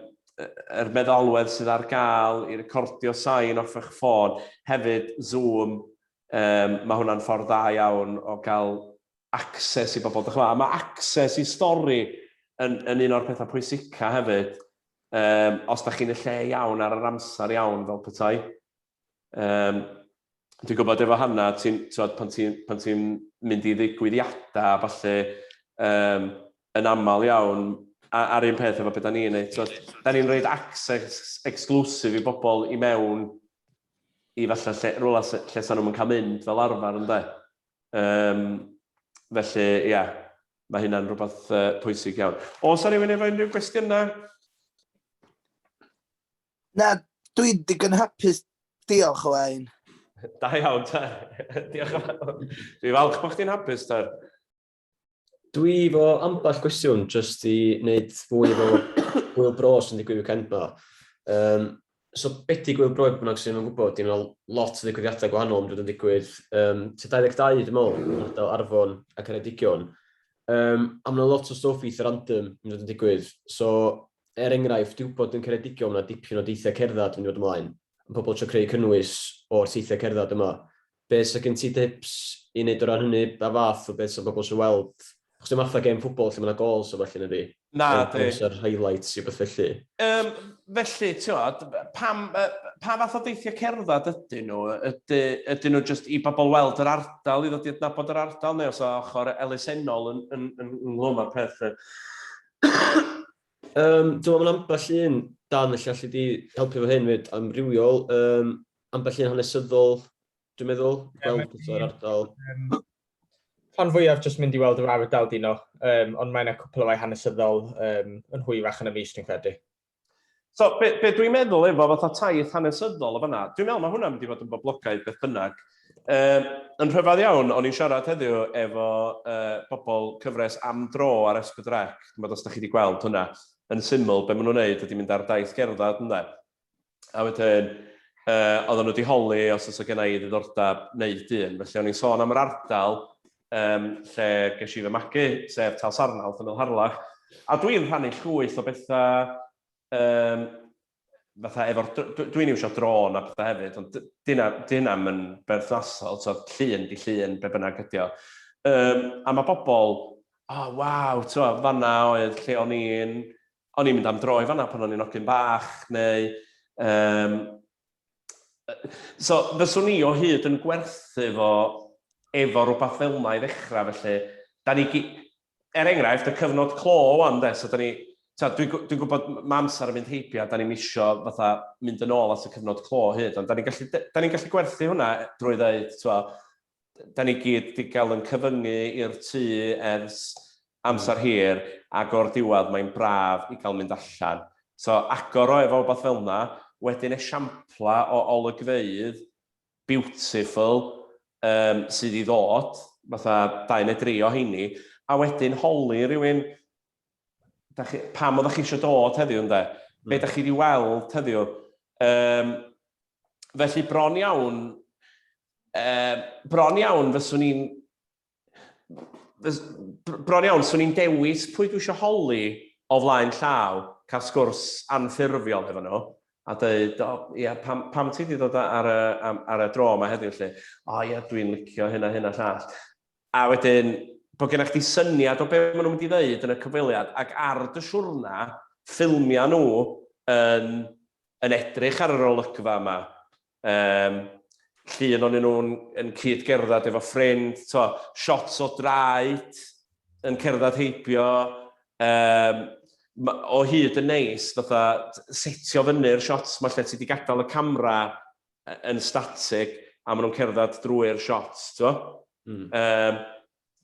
Speaker 2: yr meddalwedd sydd ar gael i recordio sain off eich ffôn. Hefyd, Zoom, um, mae hwnna'n ffordd dda iawn o gael access i bobl. Dych a mae access i stori yn, yn un o'r pethau pwysica hefyd. Um, os da chi'n y lle iawn ar yr amser iawn fel petai. Um, dwi'n gwybod efo Hanna, ti'n, twod, pan ti'n pan ti mynd i ddigwyddiadau a falle um, yn aml iawn, a, a'r un peth efo beth da ni'n neud, twod, da ni'n rhoi access exclusive i bobl i mewn i falle lle, rhywle lle sa'n nhw'n cael mynd fel arfer, ynde? Um, felly, ia, yeah, mae hynna'n rhywbeth uh, pwysig iawn. Oes 'na rhywun efo unrhyw gwestiynau?
Speaker 3: Na, dwi'n digon hapus. Diolch, Owain.
Speaker 2: Da iawn, te. Diolch yn fawr. Dwi'n falch bod chdi'n hapus, te.
Speaker 9: Dwi efo ambell gwestiwn jyst i wneud fwy efo Gwyl Bro sy'n digwydd weekend ma. Um, so be di Gwyl Bro i bynnag sy'n yn gwybod, dim lot o ddigwyddiadau gwahanol yn dod yn digwydd. Um, tua 22 dwi'n meddwl, yn ardal Arfon a Ceredigion. Um, a mae'n lot o stwff eitha random yn dod yn digwydd. So Er enghraifft, dwi'n gwybod yn Ceredigion mae 'na dipyn o deithiau cerdded yn mynd i fod ymlaen, a pobl trio creu cynnwys o'r teithiau cerdded yma. Be 'sa gen ti tips i wneud o ran hynny? Pa fath o beth 'sa bobl eisiau weld? Achos dim fatha gêm ffwbol lle mae 'na goals a ballu nadi?
Speaker 2: Na di.
Speaker 9: Oes 'na highlights i beth felly?
Speaker 2: Um, felly, ti'n pam, pa fath o deithiau cerdded ydyn nhw? Ydy, ydyn nhw jyst i bobl weld yr ardal, i ddod i adnabod yr ardal, neu os o ochr elusennol yn, yn, yn, ynghlwm â'r peth?
Speaker 9: Um, dwi'n meddwl mae'n ambell un, Dan, lle allu di helpu fo hyn fyd, amrywiol. Um, ambell un hanesyddol, dwi'n meddwl, yeah, gweld beth o'r ardal. Um,
Speaker 6: rhan fwyaf jyst mynd i weld yr ardal dino, um, ond mae yna cwpl o rai hanesyddol um, yn hwyrach yn y mis, dwi'n credu.
Speaker 2: So, be, be dwi'n meddwl efo fatha taith hanesyddol o fanna, dwi'n meddwl mae hwnna'n mynd i fod yn boblogaidd beth bynnag. Um, yn rhyfedd iawn, o'n i'n siarad heddiw efo uh, bobl cyfres Am Dro ar S4C, dwi'n meddwl os da chi wedi gweld hwnna, yn syml, be maen nhw'n neud ydy mynd ar daith gerdded, ynde? A wedyn, uh, oedden nhw wedi holi os oes gen i ddiddordeb wneud un, felly o'n i'n sôn am yr ardal um, lle ges i fy magu, sef Talsarnallt yn Harlech. A dwi'n rhannu llwyth o bethau um, fatha efo'r... Dwi'n iwsio drôn a pethau hefyd, ond di hynna yn berthnasol, so llun di llun, be bynnag ydi o. Um, a mae bobl, oh waw, ti'n fanna oedd lle o'n i'n... O'n i'n mynd am dro i fanna pan o'n i'n ogyn bach, neu... Um, So, fyswn i o hyd yn gwerthu fo efo rhywbeth fel yna i ddechrau, felly, da ni, er enghraifft, y cyfnod clo wan, de, so da ni, dwi'n dwi gwybod mae amser yn mynd heibio a da ni'n misio fatha mynd yn ôl at y cyfnod clo hyd, ond da ni'n gallu, da ni gallu gwerthu hwnna drwy ddeud, twa, da ni gyd wedi cael yn cyfyngu i'r tŷ ers amser hir, ac o'r diwedd mae'n braf i gael mynd allan. So, agor o efo wbath fel 'na, wedyn esiampla o olygfeydd beautiful um, sydd i ddod, fatha dau neu dri o heini, a wedyn holi rhywun, da chi, pam oeddech chi eisiau dod heddiw, ynde? Mm. Be da chi wedi weld heddiw? Um, felly bron iawn, uh, bron iawn fyswn i'n bron iawn, swn i'n dewis pwy dwi eisiau holi o flaen llaw, cael sgwrs anffurfiol efo nhw, a dweud, o, ia, pam, pam ti wedi dod ar y, ar y dro yma heddiw, lle? O, ia, dwi'n licio hyn a hyn a llall. A wedyn, bod gennych chdi syniad o be maen nhw'n mynd i ddeud yn y cyfweliad, ac ar dy siwrna, ffilmia nhw yn yn edrych ar yr olygfa yma. Um, llun o'n nhw'n yn cyd-gerdded efo ffrind, to, shots o draed yn cerdded heibio, um, o hyd yn neis, fatha setio fyny'r shots ma lle ti wedi gadael y camera yn static a maen nhw'n cerdded drwy'r shots, ti'n Um,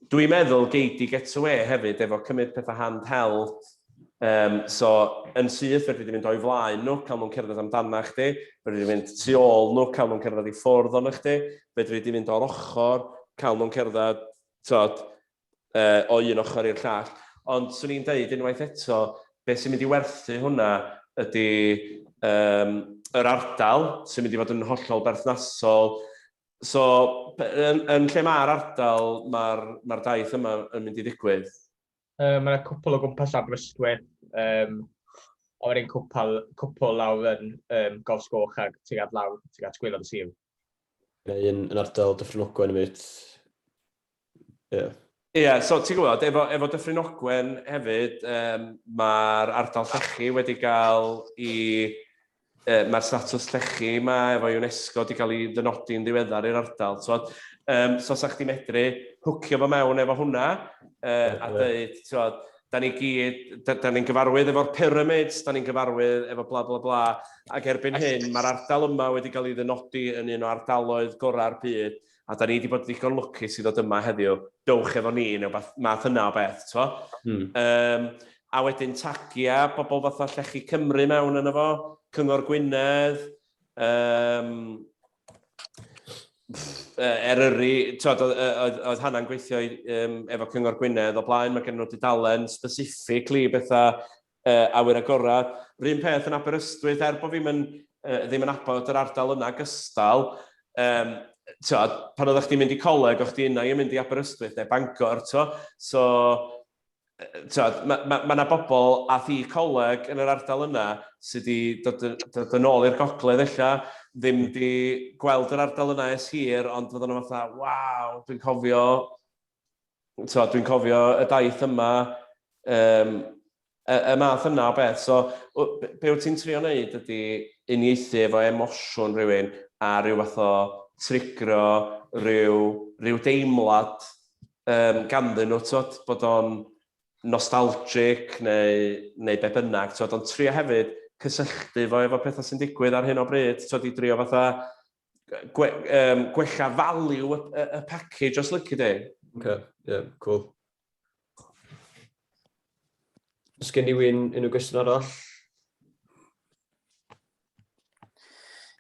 Speaker 2: Dwi'n meddwl gei di get away hefyd efo cymryd pethau handheld. So, yn syth, fedri di fynd o'i flaen nhw, cael nhw'n cerdded amdana chdi. Fedri di fynd tu ôl nhw, cael nhw'n cerdded i ffwrdd o'n chdi. Fedri di fynd o'r ochr, cael nhw'n cerdded, tod, o un ochr i'r llall. Ond swn i'n deud unwaith eto, beth sy'n mynd i werthu hwnna ydy um, yr ardal sy'n mynd i fod yn hollol berthnasol. So, yn, yn lle mae'r ardal, mae'r mae daith yma yn mynd i ddigwydd?
Speaker 6: Mae yna cwpl o gwmpas Aberystwyth, um, a wedyn cwpl, cwpl lawr yn um, Gors Goch ag tuag at lawr, tuag at gwaelod y sir.
Speaker 9: Mae un yn ardal Dyffryn Ogwen hefyd.
Speaker 2: Ie. Yeah. Ie, yeah, so ti'n gwybod, efo, efo Dyffryn Ogwen hefyd, um, mae'r ardal llechi wedi cael i... Uh, mae'r statws llechi yma efo UNESCO wedi cael ei ddynodi'n ddiweddar i'r ardal. So, um, so sa chdi medru hwcio fo mewn efo hwnna uh, a dweud, ti'n da ni gyd, da, da ni'n gyfarwydd efo'r pyramids, da ni'n gyfarwydd efo bla bla bla, ac erbyn hyn mae'r ardal yma wedi cael ei ddynodi yn un o ardaloedd gorau'r byd, a da ni wedi bod ddigon lwcus i ddod yma heddiw, dowch efo ni, neu beth, math yna o beth, t'mo? Um, a wedyn tagia bobl fatha Llechi Cymru mewn yno fo, Cyngor Gwynedd, um, Eryri, twod, oedd, oedd, oedd Hannah'n gweithio um, efo Cyngor Gwynedd o blaen, mae gen nhw dudalen specifically bethau awyr agorad. Run peth yn Aberystwyth, er bod fi'm yn, uh, ddim yn abod yr ardal yna gystal, um, twod, pan oeddech chdi'n mynd i coleg, o'ch chdi yna i mynd i Aberystwyth neu Bangor, to. So, twod, mae ma, ma 'na bobl ath i coleg yn yr ardal yna sydd wedi dod, dod yn ôl i'r gogledd ella, ddim wedi gweld yr ardal yna ers hir, ond fydden nhw fatha, waw, dwi'n cofio, twod, dwi'n cofio y daith yma, um, y, y math yna o beth. So, be wyt ti'n trio wneud ydy uniaethu efo emosiwn rhywun a rhyw fath o trigro rhyw, rhyw deimlad um, ganddyn nhw, twod, bod o'n nostalgic neu, neu be bynnag, twod, ond trio hefyd cysylltu fo efo pethau sy'n digwydd ar hyn o bryd, twod, i drio fatha gwe, um, gwella value y, y, y package os lici di.
Speaker 9: Okay, yeah, cool. Oes gen rhywun unrhyw gwestiwn arall?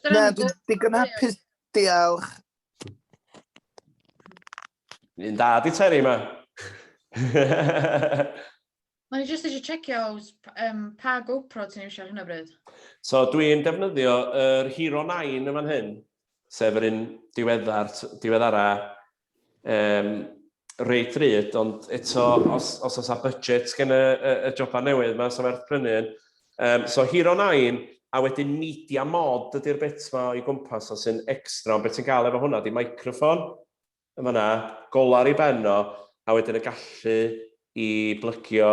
Speaker 3: Na, dwi'n digon hapus, diolch.
Speaker 2: Un da di Terry yma.
Speaker 5: Mae'n i jyst eisiau checio um, pa GoPro ti'n eisiau ar hyn o bryd.
Speaker 2: So dwi'n defnyddio yr Hero 9 yn fan hyn, sef yr un diweddar, diweddara, um, reit ryd, ond eto, os, os oes a budget gen y, y, y joba newydd yma, so werth prynu un. Um, so Hero 9, a wedyn media mod ydy'r bit ma o'i gwmpas o sy'n extra, ond beth ti'n gael efo hwnna di microphone, yn fanna, golar i ben o, a wedyn y gallu i blygio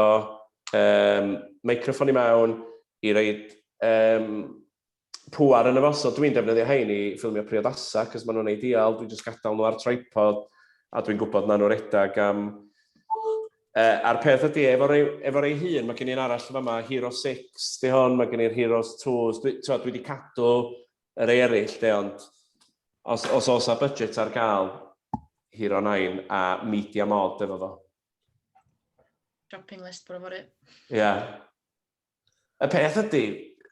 Speaker 2: um, microphone i mewn, i roid um, pŵar yn y fo. So dwi'n defnyddio hein i ffilmio priodasau, cos maen nhw'n ideal, dwi'n just gadael nhw ar tripod, a dwi'n gwybod na nhw'n redag am... A'r peth ydy, efo rei, efo rei hun, mae gen i'n arall yn fama, Hero 6, di hwn, mae gen i'r Heroes 2, dwi, dwi wedi cadw y rei eraill, de, ond os, os oes a budget ar gael, Hero 9 a Media Mod efo fo.
Speaker 5: Shopping list bore fory.
Speaker 2: Ie. Yeah. Y peth ydy,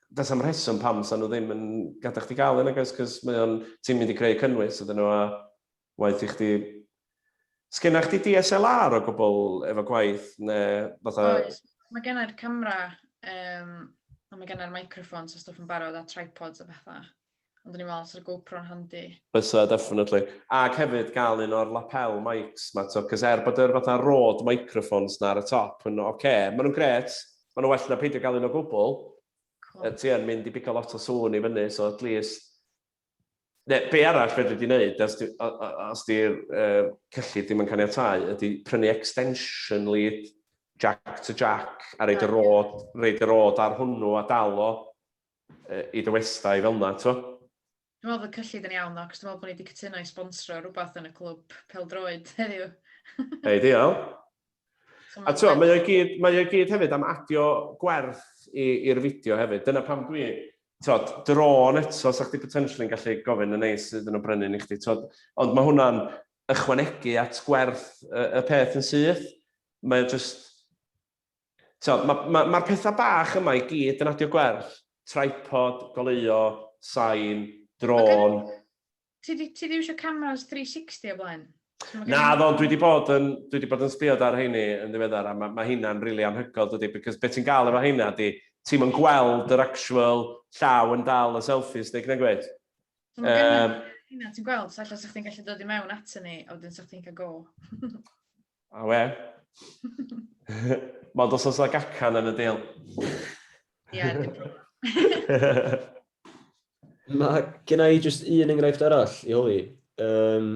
Speaker 2: does am rheswm pam sa nhw ddim yn gadael chdi gael un, agos, cos mae o'n, ti'n mynd i creu cynnwys ydyn nhw a waith i chdi... Sgenna chdi DSLR o gwbl efo gwaith, neu fatha...
Speaker 5: Oes, mae gennau'r camera, um, a mae gennau'r microphones a stwff yn barod a tripods a bethau. Ond o'n i'n meddwl, sa'r GoPro'n handi.
Speaker 2: Bysa, definitely. Ac hefyd gael un o'r lapel mics ma, to, cos er bod yr fatha Rode microphones na ar y top yn oce, okay, maen nhw'n gret, maen nhw'n well na peidio gael un o gwbl. Cool. Ti yn mynd i bigo lot o sŵn i fyny, so at least... Ne, be arall fedri di wneud, os os di'r uh, cyllid ddim yn caniatáu, ydy prynu extension lead jack to jack a reid y rod, reid y rod ar hwnnw a dal o. i dy westai fel yna, to.
Speaker 5: Dwi'n meddwl bod cyllid yn iawn ddo, cos dwi'n meddwl bod ni wedi cytuno i sponsro rhywbeth yn y clwb pêl-droed heddiw.
Speaker 2: Hei, diolch. So, a ti'n mae o'i gyd, mae o'i gyd hefyd am adio gwerth i'r fideo hefyd. Dyna pam dwi, tod, drôn eto, sa chdi potentially yn gallu gofyn yn neis iddyn nhw brynu i chdi, tod, ond mae hwnna'n ychwanegu at gwerth y, y peth yn syth. Mae o just, Mae'r ma, ma, ma pethau bach yma i gyd yn adio gwerth. Tripod, goleuo, sain, drôn.
Speaker 5: Ti di, ti di iwsio cameras 360 o blaen?
Speaker 2: Na, ddo, dwi wedi bod yn, dwi wedi bod yn sbio ar heini yn ddiweddar, a mae ma hynna'n rili really anhygoel, dydy, because beth ti'n gael efo heina di, ti'n yn gweld yr actual llaw yn dal y selfie stick, neu gweud?
Speaker 5: So mae um, hynna ti'n gweld, so allan sa'ch chdi'n gallu dod i mewn ato ni, a wedyn sa'ch chdi'n cael go.
Speaker 2: A we. Mond os oes 'na gacan yn y deal.
Speaker 5: Ie, dim problem.
Speaker 9: Mae gen i jyst un enghraifft arall i holi. Um,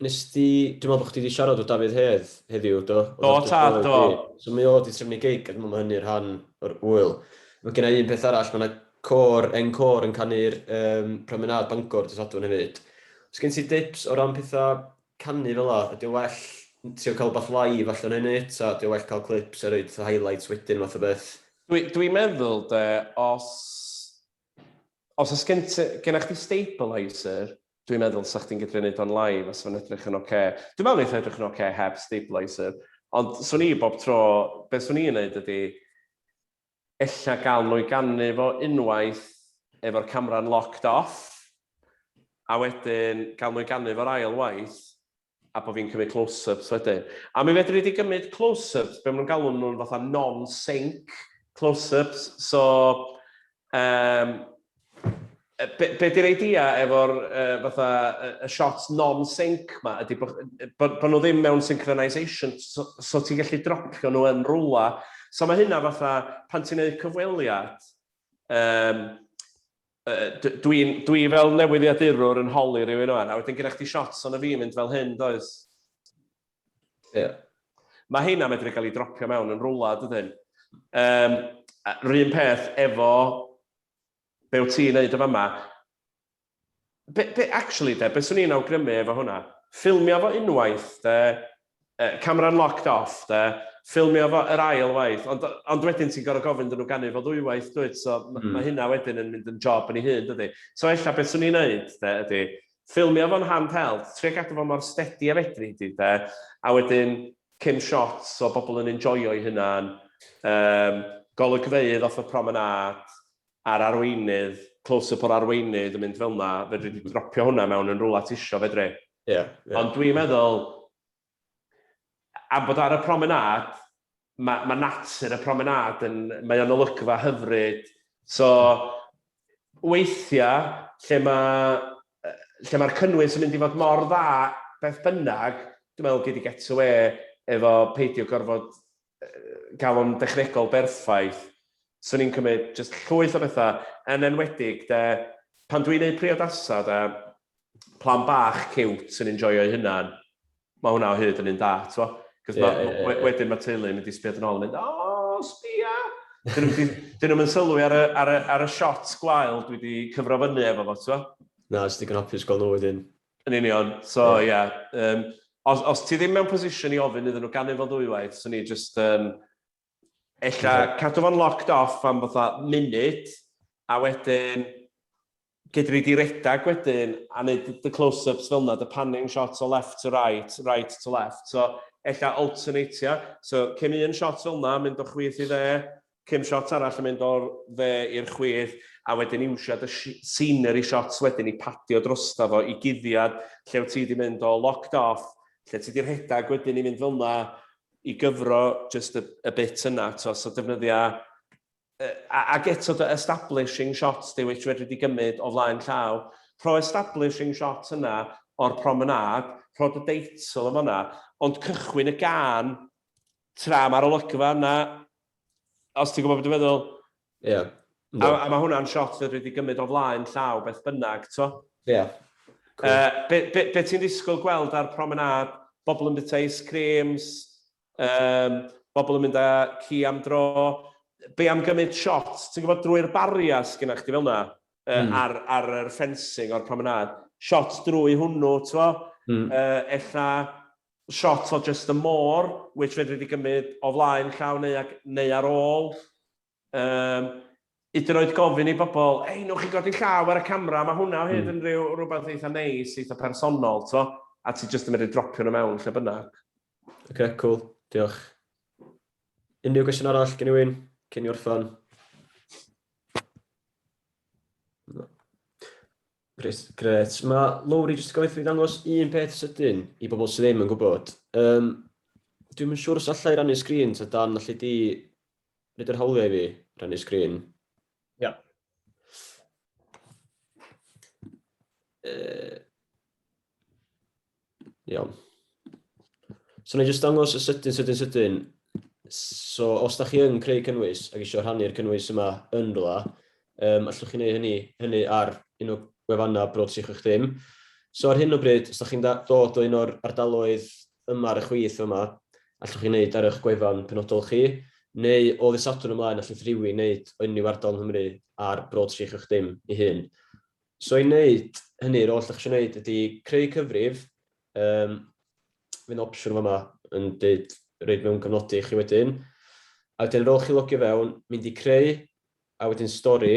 Speaker 9: nes di, dwi'n meddwl bod chdi wedi siarad o Dafydd Hedd heddiw, do?
Speaker 2: Do, tad, do.
Speaker 9: So mae o wedi trefnu gig, a dwi'n meddwl mae hynny'n rhan o'r ŵyl. Mae gen i un peth arall, mae yna côr, encore yn canu'r um, Promenade Bangor dydd Sadwrn hefyd. Os gen ti dips o ran pethau canu fel 'a, ydy o well trio cael wbath live allan o hynny, ta ydy o well cael clips a roid highlights wedyn math o beth?
Speaker 2: Dwi, dwi'n meddwl de, os, os oes gen ti, gennych chdi stabiliser, dwi'n meddwl sa chdi'n gallu neud o'n live os fo'n edrych yn oce. Okay. Dwi'n meddwl neith edrych yn oce okay heb stabiliser, ond swn i bob tro, beth swn i'n neud ydy, ella gael nhw i ganu fo unwaith efo'r camera'n locked off, a wedyn gael nhw i ganu fo'r ail waith, a bod fi'n cymryd close-ups wedyn. A mi fedri di gymryd close-ups, be maen nhw'n galw nhw'n fatha non-sync close-ups, so um, be, be di'r idea efo'r uh, fatha, y shots non-sync ma ydy bod, bod, bod nhw ddim mewn synchronisation, so, so ti'n gallu dropio nhw yn rwla. So mae hynna fatha, pan ti'n neud cyfweliad, um, dwi'n dwi fel newyddiadurwr yn holi rhywun o'n, a wedyn gyda chdi shots o'n y fi mynd fel hyn, does?
Speaker 9: Ie. Yeah.
Speaker 2: Mae hynna medru cael ei dropio mewn yn rwla, dydyn. Um, rhywun peth efo be wyt ti'n neud yn fama. Be, be, actually, de, be swn i'n awgrymu efo hwnna, ffilmio fo unwaith, de, uh, camera'n locked off, de, ffilmio fo yr ail waith, ond, ond wedyn ti'n gorfod gofyn dyn nhw ganu fo ddwywaith, dwyt, so mm. mae hynna wedyn yn mynd yn job yn ei hun, dydy. So ella beth swn i'n neud, de, ydy, ffilmio fo'n handheld, trio gadw fo mor steady a fedri di, de, a wedyn cyn shots o bobl yn enjoyo'i hunan, um, golygfeydd off y promenade, a'r arweinydd, close-up o'r arweinydd yn mynd fel yna, fedri di dropio hwnna mewn yn rhywle ti isio fedri.
Speaker 9: Yeah,
Speaker 2: yeah. Ond dwi'n meddwl, am bod ar y promenade, mae, ma natur y promenade yn, mae o'n olygfa hyfryd. So, weithiau, lle mae lle mae'r cynnwys yn mynd i fod mor dda beth bynnag, dwi'n meddwl gei di get away efo peidio gorfod gael o'n dechnegol berffaith. Swn i'n cymryd just llwyth o bethau, yn enwedig, de, pan dwi'n neud priodasau, de, plan bach cute sy'n enjoyo'i hunan, mae hwnna o hyd yn un da, ti'n Cos yeah, yeah, yeah, wedyn mae teulu yn mynd i sbio yn ôl yn mynd, o, oh, sbia! Dyn nhw'n nhw sylwi ar y, ar, y, ar y shots gwael dwi wedi cyfro fyny efo fo, ti'n
Speaker 9: Na, jyst digon hapus gweld nhw wedyn.
Speaker 2: Yn union, so ie. Yeah. Yeah. Um, os, os ti ddim mewn position i ofyn iddyn nhw ganu fo ddwywaith, swn i just um, ella cadw fo'n locked off am fatha munud, a wedyn gedri di redag wedyn a neud dy close-ups fel 'na, dy panning shots o left to right, right to left. So, ella alternatio. So, cyn un shot fel 'na, mynd o chwith i dde, cyn shot arall yn mynd o'r dde i'r chwith, a wedyn iwsio dy scenery shots wedyn i padio drosta fo i guddiad lle wyt ti wedi mynd o locked off, lle ti wedi rhedeg wedyn i mynd fel 'na i gyfro just y, y bit yna, to, so defnyddia ac eto dy establishing shots di, which fedri di gymryd o flaen llaw, rho establishing shots yna o'r promenade, rho dy deitl yn fanna, ond cychwyn y gan tra mae'r olygfa yna, os ti'n gwybod beth dwi'n meddwl.
Speaker 9: Ie. Yeah.
Speaker 2: A, a mae hwnna'n shot fedri di gymryd o flaen llaw beth bynnag, to.
Speaker 9: Ie. Yeah.
Speaker 2: Cool. Uh, be, be, be ti'n disgwyl gweld ar promenade? Bobl yn bwyta ice creams, um, bobl yn mynd â ci am dro. Be am gymryd shot, ti'n gwybod, drwy'r baria sgynna chdi fel 'na, ar, ar yr fencing o'r promenade. Shot drwy hwnnw, ti'n gwybod? Ella shot o just y môr, which fedri di gymryd o flaen llaw neu, ag, neu ar ôl. Hyd yn oed gofyn i bobl, ei, newch chi godi llaw ar y camera, mae hwnna o hyd yn rhyw, rhywbeth eitha neis, eitha personol, to, a ti jyst yn medru dropio nhw mewn lle bynnag.
Speaker 9: Oce, okay, cool, diolch. Unrhyw gwestiwn arall gen rhywun cyn i orffan? No. Grêt, grêt. Mae Lowri jyst yn gofyn fi ddangos un peth sydyn i bobl sydd ddim yn gwybod. Um, dwi'n yn siŵr os allai rannu sgrin, ta Dan, allu di roed yr hawliau i fi rannu sgrin?
Speaker 6: Ia.
Speaker 9: Iawn. So, na i jyst dangos y sydyn, sydyn, sydyn. So, os da chi yn creu cynnwys ac eisiau rhannu'r cynnwys yma yn rhywle, um, allwch chi wneud hynny, hynny ar un o gwefannau Bro 360. So, ar hyn o bryd, os da chi'n dod o un o'r ardaloedd yma ar y chwith yma, allwch chi wneud ar eich gwefan penodol chi, neu o ddydd Sadwrn ymlaen allith rhywun wneud o unrhyw ardal yng Nghymru ar Bro 360 ei hun. So i wneud hynny, yr oll dach chi isio wneud ydy creu cyfrif, um, fydd opsiwn fama yn dweud rhaid mewn cyfnodi i chi wedyn. A wedyn ar ôl chi logio fewn, mynd i creu, a wedyn stori,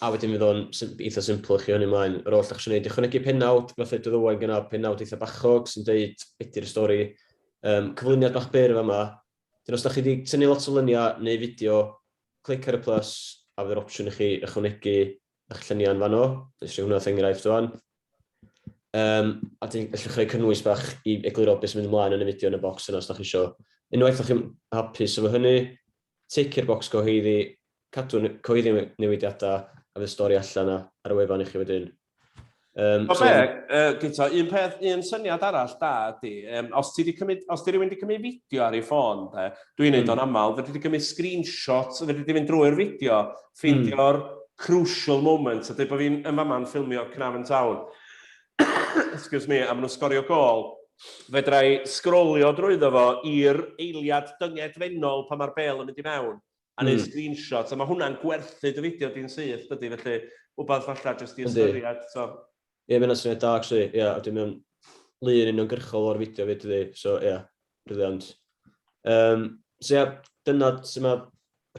Speaker 9: a wedyn fydd o'n eitha simple i chi hynny ymlaen. Yr oll dach chi isio wneud, ychwanegu pennawd, fatha dweud Owain gyna, pennawd eitha bachog sy'n deud beth yw'r stori. Um, cyflwyniad bach byr yma. Dyn os da chi wedi tynnu lot o luniau neu fideo, clic ar y plus a fydd yr opsiwn i chi ychwanegu eich lluniau yn fanno. Nes i hwnna wrth enghraifft rwan. Um, a dyn, allwch chi rhoi cynnwys bach i egluro beth sy'n mynd ymlaen yn y fideo yn y bocs yna os da chi isio. Unwaith ydych chi'n hapus efo hynny, tic i'r bocs cyhoeddi, cadw cyhoeddi newidiadau a fydd stori allan ar y wefan i chi wedyn.
Speaker 2: Um, so, be, Guto, un peth, un syniad arall da ydy, um, os ti di cymryd, os di rhywun di cymryd fideo ar ei ffôn, de, dwi'n neud o'n aml, fedri di gymryd screenshot, fedri di fynd drwy'r fideo, ffeindio'r crucial moment, a dweud bod fi'n yn fama'n ffilmio Caernarfon Town, excuse me, a maen nhw'n sgorio gol, fedra i sgrolio drwyddo fo i'r eiliad dyngedfennol pan mae'r bel yn mynd i mewn, a neud screenshot, a mae hwnna'n gwerthu dy fideo di'n syth, dydy, felly wbath falla jyst i ystyried, so.
Speaker 9: Ie, mae hynna'n syniad da, actually, ie, a dwi'n mewn lun uniongyrchol o'r fideo fyd, dydy, so ie, yeah, brilliant. Um, so ie, yeah, dyna sy'n mae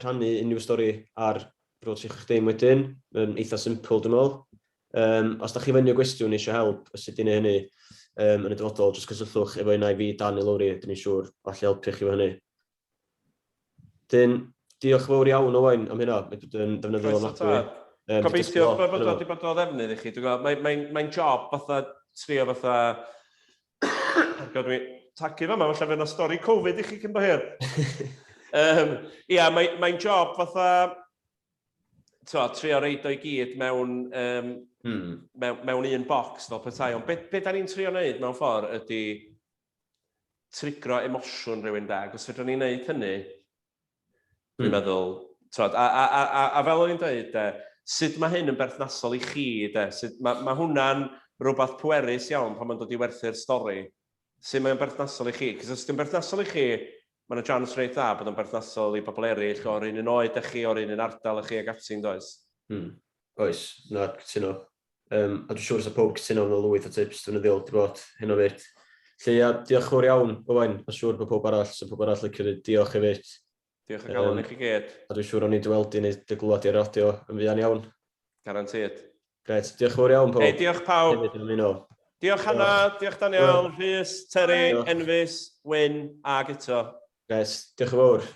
Speaker 9: rhannu unrhyw stori ar Bro 360 wedyn, mae'n eitha simple dwi'n meddwl. Um, os da chi fyny o gwestiwn eisiau help, os ydy'n ei hynny um, yn y dyfodol, jyst cysylltwch efo un ai fi, Dan neu Lowri, dyn ni'n siŵr allu helpu chi efo hynny. Dyn, diolch fawr iawn Owain am hynna, mae bod yn ddefnyddiol
Speaker 2: ofnadwy. Um, Gobeithio bod bod wedi bod o ddefnydd i chi. Dwi'n gwybod, mae'n mae, mae job fatha trio fatha... God, dwi'n tagu fa, falle fydd yna stori Covid i chi cyn bo hir. um, ia, mae'n mae job fatha... To, trio reid o'i gyd mewn, um, mewn, mewn un box fel petai. Ond be, be da ni'n trio wneud mewn ffordd ydy trigro emosiwn rhywun de, ac os fedrwn ni wneud hynny, dwi'n meddwl, t'wod, a, a, a, a, a fel o'n i'n dweud de, sut mae hyn yn berthnasol i chi de, sut, mae, mae hwnna'n rhywbeth pwerus iawn pan mae'n dod i werthu'r stori, sut mae'n berthnasol i chi, cos os yw'n berthnasol i chi, mae yna chance reit dda bod o'n berthnasol i bobl eraill o'r un un oed â chi, o'r un un ardal â chi ac ati, yn does?
Speaker 9: Oes, na, cytuno. Um, a dwi'n siŵr sa pawb cytuno efo lwyth o tips defnyddiol di bod heno fyd. Felly, ia, diolch fawr iawn, Owain, a siŵr bod pawb arall, so pawb arall licio dweud diolch hefyd.
Speaker 2: Diolch o galon um, i chi gyd.
Speaker 9: A dwi'n siŵr o'n i dy weld di neu dy glwad i ar radio yn fuan iawn.
Speaker 2: Garantid.
Speaker 9: Gret, diolch fawr iawn pawb.
Speaker 2: Hey, diolch pawb.
Speaker 9: Hefyd yn ymuno.
Speaker 2: Diolch Hanna, diolch Daniel, Rhys, Terry, diolch. Enfys, Wyn a Guto.
Speaker 9: Gret, diolch yn fawr.